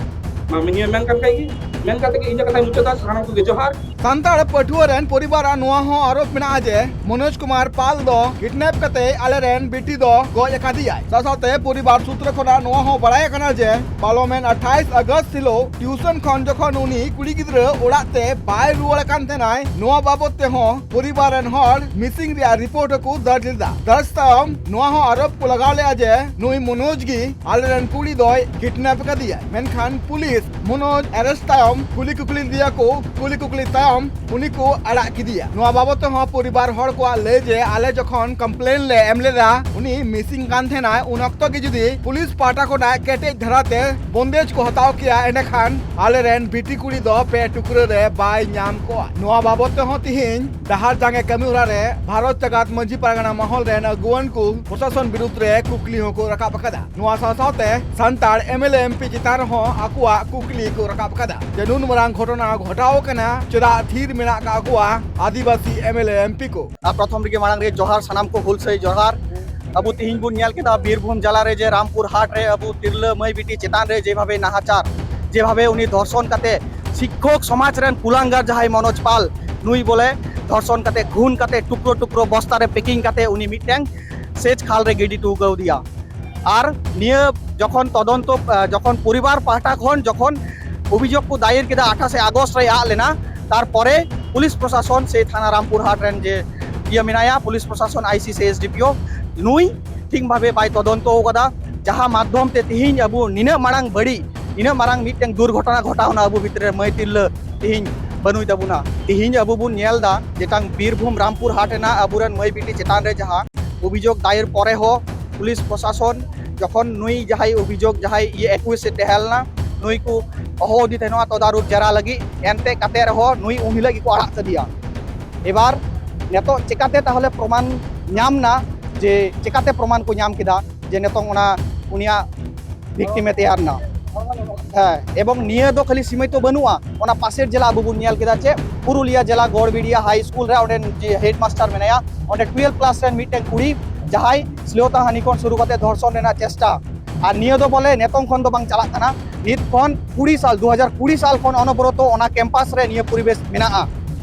ᱢᱟ ᱱᱤᱭᱟᱹ ᱢᱮᱱ ᱠᱟᱛᱮ ᱜᱮ, ᱢᱮᱱ ᱠᱟᱛᱮ ᱜᱮ ᱤᱧᱟᱹᱜ ᱠᱟᱛᱷᱟᱧ ᱢᱩᱪᱟᱹᱫᱟ᱾ ᱥᱟᱱᱟᱢ ᱠᱚᱜᱮ ᱡᱚᱦᱟᱨ᱾ ᱥᱟᱱᱛᱟᱲ ᱯᱟᱹᱴᱷᱩᱣᱟᱹ ᱨᱮᱱ ᱯᱚᱨᱤᱵᱟᱨᱟᱜ ᱱᱚᱣᱟ ᱦᱚᱸ ᱟᱨᱳᱯ ᱢᱮᱱᱟᱜᱼᱟ ᱡᱮ ᱢᱚᱱᱳᱡᱽ ᱠᱩᱢᱟᱨ ᱯᱟᱞ ᱫᱚ ᱠᱤᱰᱱᱮᱯ ᱠᱟᱛᱮ ᱟᱞᱮᱨᱮᱱ ᱵᱤᱴᱤ ᱫᱚ ᱜᱚᱡ ᱟᱠᱟᱫᱮᱭᱟᱭ᱾ ᱥᱟᱶ ᱥᱟᱶᱛᱮ ᱯᱚᱨᱤᱵᱟᱨ ᱥᱩᱛᱨᱚ ᱠᱷᱚᱱᱟᱜ ᱱᱚᱣᱟ ᱦᱚᱸ ᱵᱟᱲᱟᱭ ᱟᱠᱟᱱᱟ ᱡᱮ ᱯᱟᱨᱚᱢᱮᱱ ᱟᱴᱷᱟᱭᱤᱥ ᱟᱜᱚᱥᱴ ᱦᱤᱞᱳᱜ ᱴᱤᱭᱩᱥᱚᱱ ᱠᱷᱚᱱ ᱡᱚᱠᱷᱚᱱ ᱩᱱᱤ ᱠᱩᱲᱤ ᱜᱤᱫᱽᱨᱟᱹ ᱚᱲᱟᱜ ᱛᱮ ᱵᱟᱭ ᱨᱩᱣᱟᱹᱲ ᱟᱠᱟᱱ ᱛᱟᱦᱮᱱᱟᱭ, ᱱᱚᱣᱟ ᱵᱟᱵᱚᱛ ᱛᱮᱦᱚᱸ ᱯᱚᱨᱤᱵᱟᱨ ᱨᱮᱱ ᱦᱚᱲ ᱢᱤᱥᱤᱝ ᱨᱮᱭᱟᱜ ᱨᱤᱯᱳᱨᱴ ᱦᱚᱸᱠᱚ ᱫᱟᱨᱡ ᱞᱮᱫᱟ᱾ ᱫᱟᱨᱡ ᱛᱟᱭᱚᱢ ᱱᱚᱣᱟ ᱦᱚᱸ ᱟᱨᱳᱯ ᱠᱚ ᱞᱟᱜᱟᱣ ᱞᱮᱫᱼᱟ ᱡᱮ ᱱᱩᱭ ᱢᱚᱱᱳᱡᱽ ᱜᱮ ᱟᱞᱮᱨᱮᱱ ᱠᱩᱲᱤ ᱫᱚᱭ ᱠᱤᱰᱱᱮᱯ ᱟᱠᱟᱫᱮᱭᱟ᱾ ᱢᱮᱱᱠᱷᱟᱱ ᱯᱩᱞᱤᱥ ᱢᱚᱱᱳᱡᱽ ᱮᱨᱮᱥᱴ ᱛᱟᱭᱚᱢ ᱠᱩᱞᱤ ᱠᱩᱠᱞᱤ ᱞᱮᱫᱮᱭᱟ ᱠᱚ᱾ ᱠᱩᱞᱤ ᱠᱩᱠᱞᱤ ᱛᱟᱭᱚᱢ ᱩᱱᱤ ᱠᱚ ᱟᱲᱟᱜ ᱠᱮᱫᱮᱭᱟ᱾ ᱱᱚᱣᱟ ᱵᱟᱵᱚᱫ ᱛᱮᱦᱚᱸ ᱯᱚᱨᱤᱵᱟᱨ ᱦᱚᱲ ᱠᱚᱣᱟᱜ ᱞᱟᱹᱭ ᱡᱮ ᱟᱞᱮ ᱡᱚᱠᱷᱚᱱ ᱠᱚᱢᱯᱞᱮᱱ ᱞᱮ ᱮᱢ ᱞᱮᱫᱟ ᱩᱱᱤ ᱢᱤᱥᱤᱝ ᱠᱟᱱ ᱛᱟᱦᱮᱱᱟᱭ, ᱩᱱ ᱚᱠᱛᱚ ᱜᱮ ᱡᱩᱫᱤ ᱯᱩᱞᱤᱥ ᱯᱟᱦᱴᱟ ᱠᱷᱚᱱᱟᱜ ᱠᱮᱴᱮᱡ ᱫᱷᱟᱨᱟᱛᱮ ᱵᱚᱱᱫᱮᱡᱽ ᱠᱚ ᱦᱟᱛᱟᱣ ᱠᱮᱭᱟ, ᱮᱸᱰᱮᱠᱷᱟᱱ ᱟᱞᱮᱨᱮᱱ ᱵᱤᱴᱤ ᱠᱩᱲᱤ ᱫᱚ ᱯᱮ ᱴᱩᱠᱨᱟᱹ ᱨᱮ ᱵᱟᱭ ᱧᱟᱢ ᱠᱚᱜᱼᱟ᱾ ᱱᱚᱣᱟ ᱵᱟᱵᱚᱫ ᱛᱮᱦᱚᱸ ᱛᱤᱦᱤᱧ ᱰᱟᱦᱟᱨ ᱡᱟᱸᱜᱮ ᱠᱟᱹᱢᱤ ᱦᱚᱨᱟ ᱨᱮ ᱵᱷᱟᱨᱚᱛ ᱡᱟᱠᱟᱛ ᱢᱟᱹᱡᱷᱤ ᱯᱟᱨᱜᱟᱱᱟ ᱢᱚᱦᱚᱞ ᱨᱮᱱ ᱟᱹᱜᱩᱣᱟᱹᱱ ᱠᱚ ᱯᱨᱚᱥᱟᱥᱚᱱ ᱵᱤᱨᱩᱫᱽ ᱨᱮ ᱠᱩᱠᱞᱤ ᱦᱚᱸᱠᱚ ᱨᱟᱠᱟᱵ ᱟᱠᱟᱫᱟ᱾ ᱱᱚᱣᱟ ᱥᱟᱶ ᱥᱟᱶᱛᱮ Santal M L A M P ᱪᱮᱛᱟᱱ ᱨᱮᱦᱚᱸ ᱟᱠᱚᱣᱟᱜ ᱠᱩᱠᱞᱤ ᱠᱚ ᱨᱟᱠᱟᱵ ᱟᱠᱟᱫᱟ ᱡᱮ ᱱᱩᱱ ᱢᱟᱨᱟᱝ ᱜᱷᱚᱴᱚᱱᱟ ᱜᱷᱚᱴᱟᱣ ᱟᱠᱟᱱᱟ, ᱪᱮᱫᱟᱜ ᱛᱷᱤᱨ ᱢᱮᱱᱟᱜ ᱟᱠᱟᱫ ᱠᱚᱣᱟ ᱟᱹᱫᱤᱵᱟᱹᱥᱤ M L A M P ᱠᱚ? ᱟᱨ ᱯᱨᱚᱛᱷᱚᱢ ᱨᱮᱜᱮ ᱢᱟᱲᱟᱝ ᱨᱮ ᱡᱚᱦᱟᱨ, ᱥᱟᱱᱟᱢ ᱠᱚ ᱦᱩᱞᱥᱟᱹᱭ ᱡᱚᱦᱟᱨ᱾ ᱟᱵᱚ ᱛᱤᱦᱤᱧ ᱵᱚᱱ ᱧᱮᱞ ᱠᱮᱫᱟ ᱵᱤᱨᱵᱷᱩᱢ ᱡᱮᱞᱟ ᱨᱮ ᱡᱮ ᱨᱟᱢᱯᱩᱨ ᱦᱟᱴ ᱨᱮ ᱟᱵᱚ ᱛᱤᱨᱞᱟᱹ ᱢᱟᱹᱭ ᱵᱤᱴᱤ ᱪᱮᱛᱟᱱ ᱨᱮ ᱡᱮᱵᱷᱟᱵᱮ ᱱᱟᱦᱟᱪᱟᱨ, ᱡᱮᱵᱷᱟᱵᱮ ᱩᱱᱤ ᱫᱷᱚᱨᱥᱚᱱ ᱠᱟᱛᱮ ᱥᱤᱠᱠᱷᱚᱠ ᱥᱚᱢᱟᱡᱽ ᱨᱮᱱ ᱠᱩᱞᱟᱝᱜᱟᱨ ᱡᱟᱦᱟᱸᱭ ᱢᱚᱱᱳᱡᱽ ᱯᱟᱞ, ᱱᱩᱭ ᱵᱚᱞᱮ ᱫᱷᱚᱨᱥᱚᱱ ᱠᱟᱛᱮ, ᱠᱷᱩᱱ ᱠᱟᱛᱮ, ᱴᱩᱠᱨᱳ ᱴᱩᱠᱨᱳ ᱵᱚᱥᱛᱟ ᱨᱮ ᱯᱮᱠᱤᱝ ᱠᱟᱛᱮ ᱩᱱᱤ ᱢᱤᱫᱴᱮᱱ ᱥᱮᱪ ᱠᱷᱟᱞ ᱨᱮ ᱜᱤᱰᱤ ᱦᱚᱴᱚ ᱠᱟᱣᱫᱮᱭᱟ᱾ ᱟᱨ ᱱᱤᱭᱟᱹ ᱡᱚᱠᱷᱚᱱ ᱛᱚᱫᱚᱱᱛᱚ, ᱟ, ᱡᱚᱠᱷᱚᱱ ᱯᱚᱨᱤᱵᱟᱨ ᱯᱟᱦᱴᱟ ᱠᱷᱚᱱ ᱡᱚᱠᱷᱚᱱ ᱚᱵᱷᱤᱡᱳᱜᱽ ᱠᱚ ᱫᱟᱭᱮᱨ ᱠᱮᱫᱟ, ᱟᱴᱷᱟᱥᱮ ᱟᱜᱚᱥᱴ ᱨᱮ ᱟᱫ ᱞᱮᱱᱟ, ᱛᱟᱨᱯᱚᱨᱮ ᱯᱩᱞᱤᱥ ᱯᱨᱚᱥᱟᱥᱚᱱ ᱥᱮ ᱛᱷᱟᱱᱟ ᱨᱟᱢᱯᱩᱨ ᱦᱟᱴ ᱨᱮᱱ ᱡᱮ ᱤᱭᱟᱹ ᱢᱮᱱᱟᱭᱟ, ᱯᱩᱞᱤᱥ ᱯᱨᱚᱥᱟᱥᱚᱱ, ᱟᱭ ᱥᱤ ᱥᱮ ᱮᱥ ᱰᱤ ᱯᱤ ᱳ, ᱱᱩᱭ ᱴᱷᱤᱠ ᱵᱷᱟᱵᱮ ᱵᱟᱭ ᱛᱚᱫᱚᱱᱛᱚ ᱟᱠᱟᱫᱟ, ᱡᱟᱦᱟᱸ ᱢᱟᱫᱽᱫᱷᱚᱢ ᱛᱮ ᱛᱤᱦᱤᱧ ᱟᱵᱚ ᱱᱤᱱᱟᱹᱜ ᱢᱟᱨᱟᱝ ᱵᱟᱹᱲᱤᱡ, ᱱᱤᱱᱟᱹᱜ ᱢᱟᱨᱟᱝ ᱢᱤᱫᱴᱮᱱ ᱫᱩᱨᱜᱷᱚᱴᱚᱱᱟ ᱜᱷᱚᱴᱟᱣᱱᱟ ᱟᱵᱚ ᱵᱷᱤᱛᱨᱤ ᱨᱮ, ᱢᱟᱹᱭ ᱛᱤᱨᱞᱟᱹ ᱛᱤᱦᱤᱧ ᱵᱟᱹᱱᱩᱭ ᱛᱟᱵᱚᱱᱟ᱾ ᱛᱤᱦᱤᱧ ᱟᱵᱚ ᱵᱚᱱ ᱧᱮᱞ ᱮᱫᱟ ᱡᱮᱴᱟᱝ ᱵᱤᱨᱵᱷᱩᱢ ᱨᱟᱢᱯᱩᱨ ᱦᱟᱴ ᱨᱮᱱᱟᱜ ᱟᱵᱚᱨᱮᱱ ᱢᱟᱹᱭ ᱵᱤᱴᱤ ᱪᱮᱛᱟᱱ ᱨᱮ ᱡᱟᱦᱟᱸ ᱚᱵᱷᱤᱡᱳᱜᱽ ᱫᱟᱭᱮᱨ ᱯᱚᱨᱮ ᱦᱚᱸ ᱯᱩᱞᱤᱥ ᱯᱨᱚᱥᱟᱥᱚᱱ ᱡᱚᱠᱷᱚᱱ ᱱᱩᱭ ᱡᱟᱦᱟᱸᱭ ᱚᱵᱷᱤᱡᱳᱜᱽ, ᱡᱟᱦᱟᱸᱭ ᱤᱭᱟᱹ ᱮᱠᱩᱭᱤᱥ ᱮ ᱛᱟᱦᱮᱸ ᱞᱮᱱᱟ, ᱱᱩᱭ ᱠᱚ ᱦᱚᱦᱚ ᱟᱫᱮ ᱛᱟᱦᱮᱱᱟ ᱛᱚᱫᱟᱨᱚᱫ ᱡᱮᱨᱟ ᱞᱟᱹᱜᱤᱫ, ᱮᱱᱛᱮ ᱠᱟᱛᱮ ᱨᱮᱦᱚᱸ ᱱᱩᱭ ᱩᱱ ᱦᱤᱞᱳᱜ ᱜᱮᱠᱚ ᱟᱲᱟᱜ ᱠᱮᱫᱮᱭᱟ᱾ ᱮᱵᱟᱨ ᱱᱤᱛᱚᱜ ᱪᱮᱠᱟᱛᱮ ᱛᱟᱦᱚᱞᱮ ᱯᱨᱚᱢᱟᱱ ᱧᱟᱢ ᱱᱟ, ᱡᱮ ᱪᱮᱠᱟᱛᱮ ᱯᱨᱚᱢᱟᱱ ᱠᱚ ᱧᱟᱢ ᱠᱮᱫᱟ ᱡᱮ ᱱᱤᱛᱚᱝ ᱚᱱᱟ ᱩᱱᱤᱭᱟᱜ ᱵᱷᱤᱠᱴᱤᱢ ᱮ ᱛᱮᱭᱟᱨ ᱮᱱᱟ? ᱦᱮᱸ, ᱮᱵᱚᱝ ᱱᱤᱭᱟᱹ ᱫᱚ ᱠᱷᱟᱹᱞᱤ ᱥᱤᱢᱤᱛᱚ ᱵᱟᱹᱱᱩᱜᱼᱟ, ᱚᱱᱟ ᱯᱟᱥᱮᱨ ᱡᱮᱞᱟ ᱟᱵᱚ ᱵᱚᱱ ᱧᱮᱞ ᱠᱮᱫᱟ ᱪᱮᱫ, ᱯᱩᱨᱩᱞᱤᱭᱟ ᱡᱮᱞᱟ ᱜᱚᱲᱵᱤᱰᱤᱭᱟ ᱦᱟᱭ ᱥᱠᱩᱞ ᱨᱮ ᱚᱸᱰᱮ ᱡᱮ ᱦᱮᱰ ᱢᱟᱥᱴᱟᱨ ᱢᱮᱱᱟᱭᱟ, ᱚᱸᱰᱮ ᱴᱩᱭᱮᱞᱵᱷ ᱠᱞᱟᱥ ᱨᱮᱱ ᱢᱤᱫᱴᱮᱱ ᱠᱩᱲᱤ ᱡᱟᱦᱟᱸᱭ ᱥᱞᱮᱣᱛᱟ ᱦᱟᱹᱱᱤ ᱠᱷᱚᱱ ᱥᱩᱨᱩ ᱠᱟᱛᱮ ᱫᱷᱚᱨᱥᱚᱱ ᱨᱮᱱᱟᱜ ᱪᱮᱥᱴᱟ, ᱟᱨ ᱱᱤᱭᱟᱹ ᱫᱚ ᱵᱚᱞᱮ ᱱᱤᱛᱚᱝ ᱠᱷᱚᱱ ᱫᱚ ᱵᱟᱝ ᱪᱟᱞᱟᱜ ᱠᱟᱱᱟ, ᱱᱤᱛ ᱠᱷᱚᱱ ᱠᱩᱲᱤ ᱥᱟᱞ, ᱫᱩ ᱦᱟᱡᱟᱨ ᱠᱩᱲᱤ ᱥᱟᱞ ᱠᱷᱚᱱ ᱚᱱᱚᱵᱚᱨᱚᱛᱚ ᱚᱱᱟ ᱠᱮᱢᱯᱟᱥ ᱨᱮ ᱱᱤᱭᱟᱹ ᱯᱚᱨᱤᱵᱮᱥ ᱢᱮᱱᱟᱜᱼᱟ᱾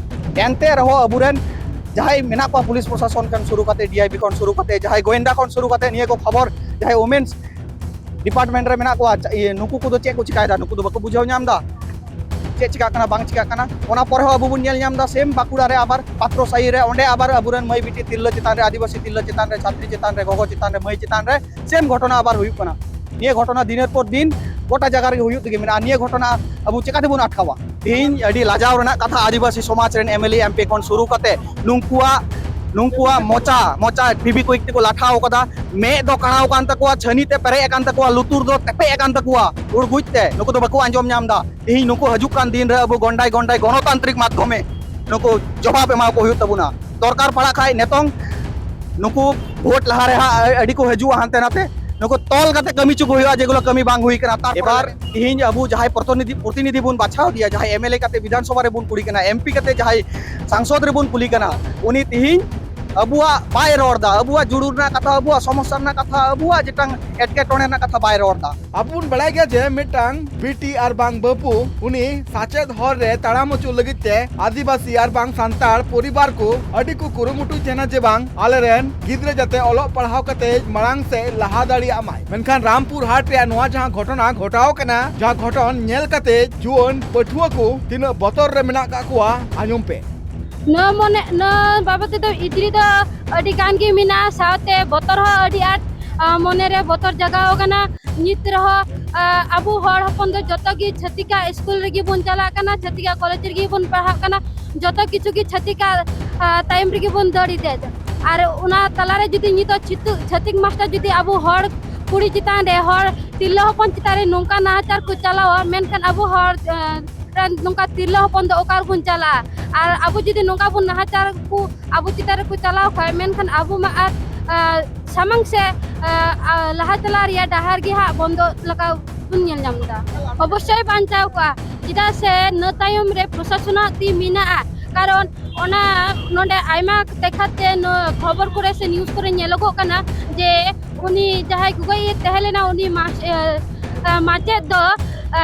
ᱮᱱᱛᱮ ᱨᱮᱦᱚᱸ ᱟᱵᱚᱨᱮᱱ ᱡᱟᱦᱟᱸᱭ ᱢᱮᱱᱟᱜ ᱠᱚᱣᱟ, ᱯᱩᱞᱤᱥ ᱯᱨᱚᱥᱟᱥᱚᱱ ᱠᱷᱚᱱ ᱥᱩᱨᱩ ᱠᱟᱛᱮ, ᱰᱤ ᱟᱭ ᱵᱤ ᱠᱷᱚᱱ ᱥᱩᱨᱩ ᱠᱟᱛᱮ, ᱡᱟᱦᱟᱸᱭ ᱜᱚᱭᱮᱱᱫᱟ ᱠᱷᱚᱱ ᱥᱩᱨᱩ ᱠᱟᱛᱮ, ᱱᱤᱭᱟᱹ ᱠᱚ ᱠᱷᱚᱵᱚᱨ ᱡᱟᱦᱟᱸᱭ ᱣᱩᱢᱮᱱᱥ ᱰᱤᱯᱟᱨᱴᱢᱮᱱᱴ ᱨᱮ ᱢᱮᱱᱟᱜ ᱠᱚᱣᱟ, ᱪᱟ-, ᱤᱭᱟᱹ, ᱱᱩᱠᱩ ᱠᱚᱫᱚ ᱪᱮᱫ ᱠᱚ ᱪᱤᱠᱟᱭᱮᱫᱟ? ᱱᱩᱠᱩ ᱫᱚ ᱵᱟᱠᱚ ᱵᱩᱡᱷᱟᱹᱣ ᱧᱟᱢ ᱮᱫᱟ ᱪᱮᱫ ᱪᱤᱠᱟᱜ ᱠᱟᱱᱟ, ᱵᱟᱝ ᱪᱤᱠᱟᱜ ᱠᱟᱱᱟ᱾ ᱚᱱᱟ ᱯᱚᱨᱮ ᱦᱚᱸ ᱟᱵᱚ ᱵᱚᱱ ᱧᱮᱞ ᱧᱟᱢ ᱮᱫᱟ, ᱥᱮᱢ ᱵᱟᱸᱠᱩᱲᱟ ᱨᱮ ᱟᱵᱟᱨ ᱯᱟᱛᱨᱚ ᱥᱟᱦᱤ ᱨᱮ, ᱚᱸᱰᱮ ᱟᱵᱟᱨ ᱟᱵᱚᱨᱮᱱ ᱢᱟᱹᱭ ᱵᱤᱴᱤ ᱛᱤᱨᱞᱟᱹ ᱪᱮᱛᱟᱱ ᱨᱮ, ᱟᱹᱫᱤᱵᱟᱹᱥᱤ ᱛᱤᱨᱞᱟᱹ ᱪᱮᱛᱟᱱ ᱨᱮ, ᱪᱷᱟᱛᱨᱤ ᱪᱮᱛᱟᱱ ᱨᱮ, ᱜᱚᱜᱚ ᱪᱮᱛᱟᱱ ᱨᱮ, ᱢᱟᱹᱭ ᱪᱮᱛᱟᱱ ᱨᱮ ᱥᱮᱢ ᱜᱷᱚᱴᱚᱱᱟ ᱟᱵᱟᱨ ᱦᱩᱭᱩᱜ ᱠᱟᱱᱟ᱾ ᱱᱤᱭᱟᱹ ᱜᱷᱚᱴᱚᱱᱟ ᱫᱤᱱᱮᱨ ᱯᱚᱨ ᱫᱤᱱ ᱜᱚᱴᱟ ᱡᱟᱭᱜᱟ ᱨᱮᱜᱮ ᱦᱩᱭᱩᱜ ᱛᱮᱜᱮ ᱢᱮᱱᱟᱜᱼᱟ᱾ ᱱᱤᱭᱟᱹ ᱜᱷᱚᱴᱚᱱᱟ ᱟᱵᱚ ᱪᱮᱠᱟ ᱛᱮᱵᱚᱱ ᱟᱴᱠᱟᱣᱟ? ᱛᱮᱦᱮᱧ ᱟᱹᱰᱤ ᱞᱟᱡᱟᱣ ᱨᱮᱱᱟᱜ ᱠᱟᱛᱷᱟ, ᱟᱹᱫᱤᱵᱟᱹᱥᱤ ᱥᱚᱢᱟᱡᱽ ᱨᱮᱱ M L A M P ᱠᱷᱚᱱ ᱥᱩᱨᱩ ᱠᱟᱛᱮ ᱱᱩᱠᱩᱣᱟᱜ, ᱱᱩᱠᱩᱣᱟᱜ ᱢᱚᱪᱟ, ᱢᱚᱪᱟ ᱯᱷᱤᱵᱤᱠᱩᱭᱤᱠ ᱛᱮᱠᱚ ᱞᱟᱴᱷᱟᱣ ᱠᱟᱫᱟ, ᱢᱮᱫ ᱫᱚ ᱠᱟᱲᱟᱣ ᱟᱠᱟᱱ ᱛᱟᱠᱚᱣᱟ, ᱪᱷᱟᱹᱱᱤ ᱛᱮ ᱯᱮᱨᱮᱡ ᱟᱠᱟᱱ ᱛᱟᱠᱚᱣᱟ, ᱞᱩᱛᱩᱨ ᱫᱚ ᱛᱮᱯᱮᱡ ᱟᱠᱟᱱ ᱛᱟᱠᱚᱣᱟ, ᱩᱲᱜᱩᱡ ᱛᱮ ᱱᱩᱠᱩ ᱫᱚ ᱵᱟᱠᱚ ᱟᱸᱡᱚᱢ ᱧᱟᱢ ᱮᱫᱟ᱾ ᱛᱮᱦᱮᱧ ᱱᱩᱠᱩ ᱦᱤᱡᱩᱜ ᱠᱟᱱ ᱫᱤᱱ ᱨᱮ ᱟᱵᱚ ᱜᱚᱱᱰᱟᱭ ᱜᱚᱱᱰᱟᱭ ᱜᱚᱱᱚᱛᱟᱱᱛᱨᱤᱠ ᱢᱟᱫᱽᱫᱷᱚᱢᱮ ᱱᱩᱠᱩ ᱡᱚᱵᱟᱵ ᱮᱢᱟ ᱠᱚ ᱦᱩᱭᱩᱜ ᱛᱟᱵᱚᱱᱟ᱾ ᱫᱚᱨᱠᱟᱨ ᱯᱟᱲᱟᱜ ᱠᱷᱟᱡ ᱱᱤᱛᱚᱝ ᱱᱩᱠᱩ ᱵᱷᱳᱴ ᱞᱟᱦᱟ ᱨᱮ ᱦᱟᱸᱜ ᱟᱹᱰᱤ ᱠᱚ ᱦᱤᱡᱩᱜᱼᱟ ᱦᱟᱱᱛᱮ ᱱᱟᱛᱮ, ᱱᱩᱠᱩ ᱛᱚᱞ ᱠᱟᱛᱮ ᱠᱟᱹᱢᱤ ᱪᱚ ᱠᱚ ᱦᱩᱭᱩᱜᱼᱟ, ᱡᱮᱜᱩᱞᱟ ᱠᱟᱹᱢᱤ ᱵᱟᱝ ᱦᱩᱭ ᱠᱟᱱᱟ᱾ ᱛᱟᱨᱯᱚᱨ ᱮᱵᱟᱨ ᱛᱤᱦᱤᱧ ᱟᱵᱚ ᱡᱟᱦᱟᱸᱭ ᱯᱨᱚᱛᱤᱱᱤᱫᱷᱤ, ᱯᱨᱚᱛᱤᱱᱤᱫᱷᱤ ᱵᱚᱱ ᱵᱟᱪᱷᱟᱣ ᱫᱮᱭᱟ, ᱡᱟᱦᱟᱸᱭ ᱮᱢ ᱮᱞ ᱮ ᱠᱟᱛᱮ ᱵᱤᱫᱷᱟᱱ ᱥᱚᱵᱷᱟ ᱨᱮᱵᱚᱱ ᱠᱩᱞᱤ ᱠᱟᱱᱟ, ᱮᱢ ᱯᱤ ᱠᱟᱛᱮ ᱡᱟᱦᱟᱸᱭ ᱥᱟᱝᱥᱚᱫ ᱨᱮᱵᱚᱱ ᱠᱩᱞᱤ ᱠᱟᱱᱟ, ᱩᱱᱤ ᱛᱤᱦᱤᱧ ᱟᱵᱚᱣᱟᱜ ᱵᱟᱭ ᱨᱚᱲ ᱮᱫᱟ, ᱟᱵᱚᱣᱟᱜ ᱡᱩᱲᱩ ᱨᱮᱱᱟᱜ ᱠᱟᱛᱷᱟ, ᱟᱵᱚᱣᱟᱜ ᱥᱚᱢᱚᱥᱥᱟ ᱨᱮᱱᱟᱜ ᱠᱟᱛᱷᱟ, ᱟᱵᱚᱣᱟᱜ ᱡᱮᱴᱟᱝ ᱮᱴᱠᱮᱴᱚᱬᱮ ᱨᱮᱱᱟᱜ ᱠᱟᱛᱷᱟ ᱵᱟᱭ ᱨᱚᱲ ᱮᱫᱟ᱾ ᱟᱵᱚ ᱵᱚᱱ ᱵᱟᱲᱟᱭ ᱜᱮᱭᱟ ᱡᱮ ᱢᱤᱫᱴᱟᱝ ᱵᱤᱴᱤ ᱟᱨ ᱵᱟᱝ ᱵᱟᱹᱯᱩ ᱩᱱᱤ ᱥᱟᱪᱮᱫ ᱦᱚᱨ ᱨᱮ ᱛᱟᱲᱟᱢ ᱦᱚᱪᱚ ᱞᱟᱹᱜᱤᱫ ᱛᱮ ᱟᱹᱫᱤᱵᱟᱹᱥᱤ ᱟᱨ ᱵᱟᱝ ᱥᱟᱱᱛᱟᱲ ᱯᱚᱨᱤᱵᱟᱨ ᱠᱚ ᱟᱹᱰᱤ ᱠᱚ ᱠᱩᱨᱩᱢᱩᱴᱩᱭ ᱛᱟᱦᱮᱱᱟ ᱡᱮ ᱵᱟᱝ ᱟᱞᱮᱨᱮᱱ ᱜᱤᱫᱽᱨᱟᱹ ᱡᱟᱛᱮ ᱚᱞᱚᱜ ᱯᱟᱲᱦᱟᱣ ᱠᱟᱛᱮ ᱢᱟᱲᱟᱝ ᱥᱮᱫ ᱞᱟᱦᱟ ᱫᱟᱲᱮᱭᱟᱜ ᱢᱟᱭ᱾ ᱢᱮᱱᱠᱷᱟᱱ ᱨᱟᱢᱯᱩᱨ ᱦᱟᱴ ᱨᱮᱭᱟᱜ ᱱᱚᱣᱟ ᱡᱟᱦᱟᱸ ᱜᱷᱚᱴᱚᱱᱟ ᱜᱷᱚᱴᱟᱣ ᱠᱟᱱᱟ, ᱡᱟᱦᱟᱸ ᱜᱷᱚᱴᱚᱱ ᱧᱮᱞ ᱠᱟᱛᱮ ᱡᱩᱣᱟᱹᱱ ᱯᱟᱹᱴᱷᱩᱣᱟᱹ ᱠᱚ ᱛᱤᱱᱟᱹᱜ ᱵᱚᱛᱚᱨ ᱨᱮ ᱢᱮᱱᱟᱜ ᱠᱟᱜ ᱠᱚᱣᱟ, ᱟᱸᱡᱚᱢ ᱯᱮ᱾ ᱱᱚᱣᱟ ᱢᱚᱱᱮ, ᱱᱚᱣᱟ ᱵᱟᱵᱚᱫ ᱛᱮᱫᱚ ᱤᱫᱨᱤ ᱫᱚ ᱟᱹᱰᱤ ᱜᱟᱱ ᱜᱮ ᱢᱮᱱᱟᱜᱼᱟ, ᱥᱟᱶᱛᱮ ᱵᱚᱛᱚᱨ ᱦᱚᱸ ᱟᱹᱰᱤ ᱟᱸᱴ, ᱟ, ᱢᱚᱱᱮᱨᱮ ᱵᱚᱛᱚᱨ ᱡᱟᱜᱟᱣ ᱟᱠᱟᱱᱟ᱾ ᱱᱤᱛ ᱨᱮᱦᱚᱸ, ᱟ, ᱟᱵᱚ ᱦᱚᱲ ᱦᱚᱯᱚᱱ ᱫᱚ ᱡᱚᱛᱚ ᱜᱮ ᱪᱷᱟᱹᱛᱤᱠᱟᱜ ᱥᱠᱩᱞ ᱨᱮᱜᱮ ᱵᱚᱱ ᱪᱟᱞᱟᱜ ᱠᱟᱱᱟ, ᱪᱷᱟᱹᱛᱤᱠᱟᱜ ᱠᱚᱞᱮᱡᱽ ᱨᱮᱜᱮ ᱵᱚᱱ ᱯᱟᱲᱦᱟᱜ ᱠᱟᱱᱟ, ᱡᱚᱛᱚ ᱠᱤᱪᱷᱩ ᱜᱮ ᱪᱷᱟᱹᱛᱤᱠᱟᱜ, ᱟ, ᱛᱟᱭᱚᱢ ᱨᱮᱜᱮ ᱵᱚᱱ ᱫᱟᱹᱲ ᱤᱫᱤᱭᱮᱫᱟ᱾ ᱟᱨ ᱚᱱᱟ ᱛᱟᱞᱟᱨᱮ ᱡᱩᱫᱤ ᱱᱤᱛᱚᱜ ᱪᱷᱤᱛᱩ-, ᱪᱷᱟᱹᱛᱤᱠ ᱢᱟᱥᱴᱟᱨ ᱡᱩᱫᱤ ᱟᱵᱚ ᱦᱚᱲ ᱠᱩᱲᱤ ᱪᱮᱛᱟᱱ ᱨᱮ, ᱦᱚᱲ ᱛᱤᱨᱞᱟᱹ ᱦᱚᱯᱚᱱ ᱪᱮᱛᱟᱱ ᱨᱮ ᱱᱚᱝᱠᱟ ᱱᱟᱦᱟᱪᱟᱨ ᱠᱚ ᱪᱟᱞᱟᱣᱟ, ᱢᱮᱱᱠᱷᱟᱱ ᱟᱵᱚ ᱦᱚᱲ, ᱮ, ᱨᱮᱱ ᱱᱚᱝᱠᱟ ᱛᱤᱨᱞᱟᱹ ᱦᱚᱯᱚᱱ ᱫᱚ ᱚᱠᱟ ᱨᱮᱵᱚᱱ ᱪᱟᱞᱟᱜᱼᱟ? ᱟᱨ ᱟᱵᱚ ᱡᱩᱫᱤ ᱱᱚᱝᱠᱟ ᱵᱚᱱ ᱱᱟᱦᱟᱪᱟᱨ ᱠᱚ ᱟᱵᱚ ᱪᱮᱛᱟᱱ ᱨᱮᱠᱚ ᱪᱟᱞᱟᱣ ᱠᱷᱟᱡ, ᱢᱮᱱᱠᱷᱟᱱ ᱟᱵᱚ ᱢᱟ ᱟᱨ, ᱟ, ᱥᱟᱢᱟᱝ ᱥᱮᱫ, ᱟ, ᱟ, ᱞᱟᱦᱟ ᱪᱟᱞᱟᱣ ᱨᱮᱭᱟᱜ ᱰᱟᱦᱟᱨ ᱜᱮ ᱦᱟᱸᱜ ᱵᱚᱱᱫᱚ ᱞᱮᱠᱟ ᱵᱚᱱ ᱧᱮᱞ ᱧᱟᱢ ᱮᱫᱟ᱾ ᱚᱵᱚᱥᱥᱳᱭ ᱵᱟᱧᱪᱟᱣ ᱠᱚᱜᱼᱟ, ᱪᱮᱫᱟᱜ ᱥᱮ ᱱᱤᱭᱟᱹ ᱛᱟᱭᱚᱢ ᱨᱮ ᱯᱨᱚᱥᱟᱥᱚᱱᱟᱜ ᱛᱤ ᱢᱮᱱᱟᱜᱼᱟ, ᱠᱟᱨᱚᱱ ᱚᱱᱟ ᱱᱚᱰᱮ ᱟᱭᱢᱟ ᱛᱮᱠᱷᱟᱛᱮ ᱱᱚᱣᱟ ᱠᱷᱚᱵᱚᱨ ᱠᱚᱨᱮ ᱥᱮ ᱱᱤᱭᱩᱡᱽ ᱠᱚᱨᱮ ᱧᱮᱞᱚᱜᱚᱜ ᱠᱟᱱᱟ ᱡᱮ ᱩᱱᱤ ᱡᱟᱦᱟᱸᱭ ᱜᱚᱜᱚᱭ ᱛᱟᱦᱮᱸ ᱞᱮᱱᱟ, ᱩᱱᱤ ᱢᱟᱥ-, ᱮ, ᱮ, ᱢᱟᱪᱮᱫ ᱫᱚ, ᱮ,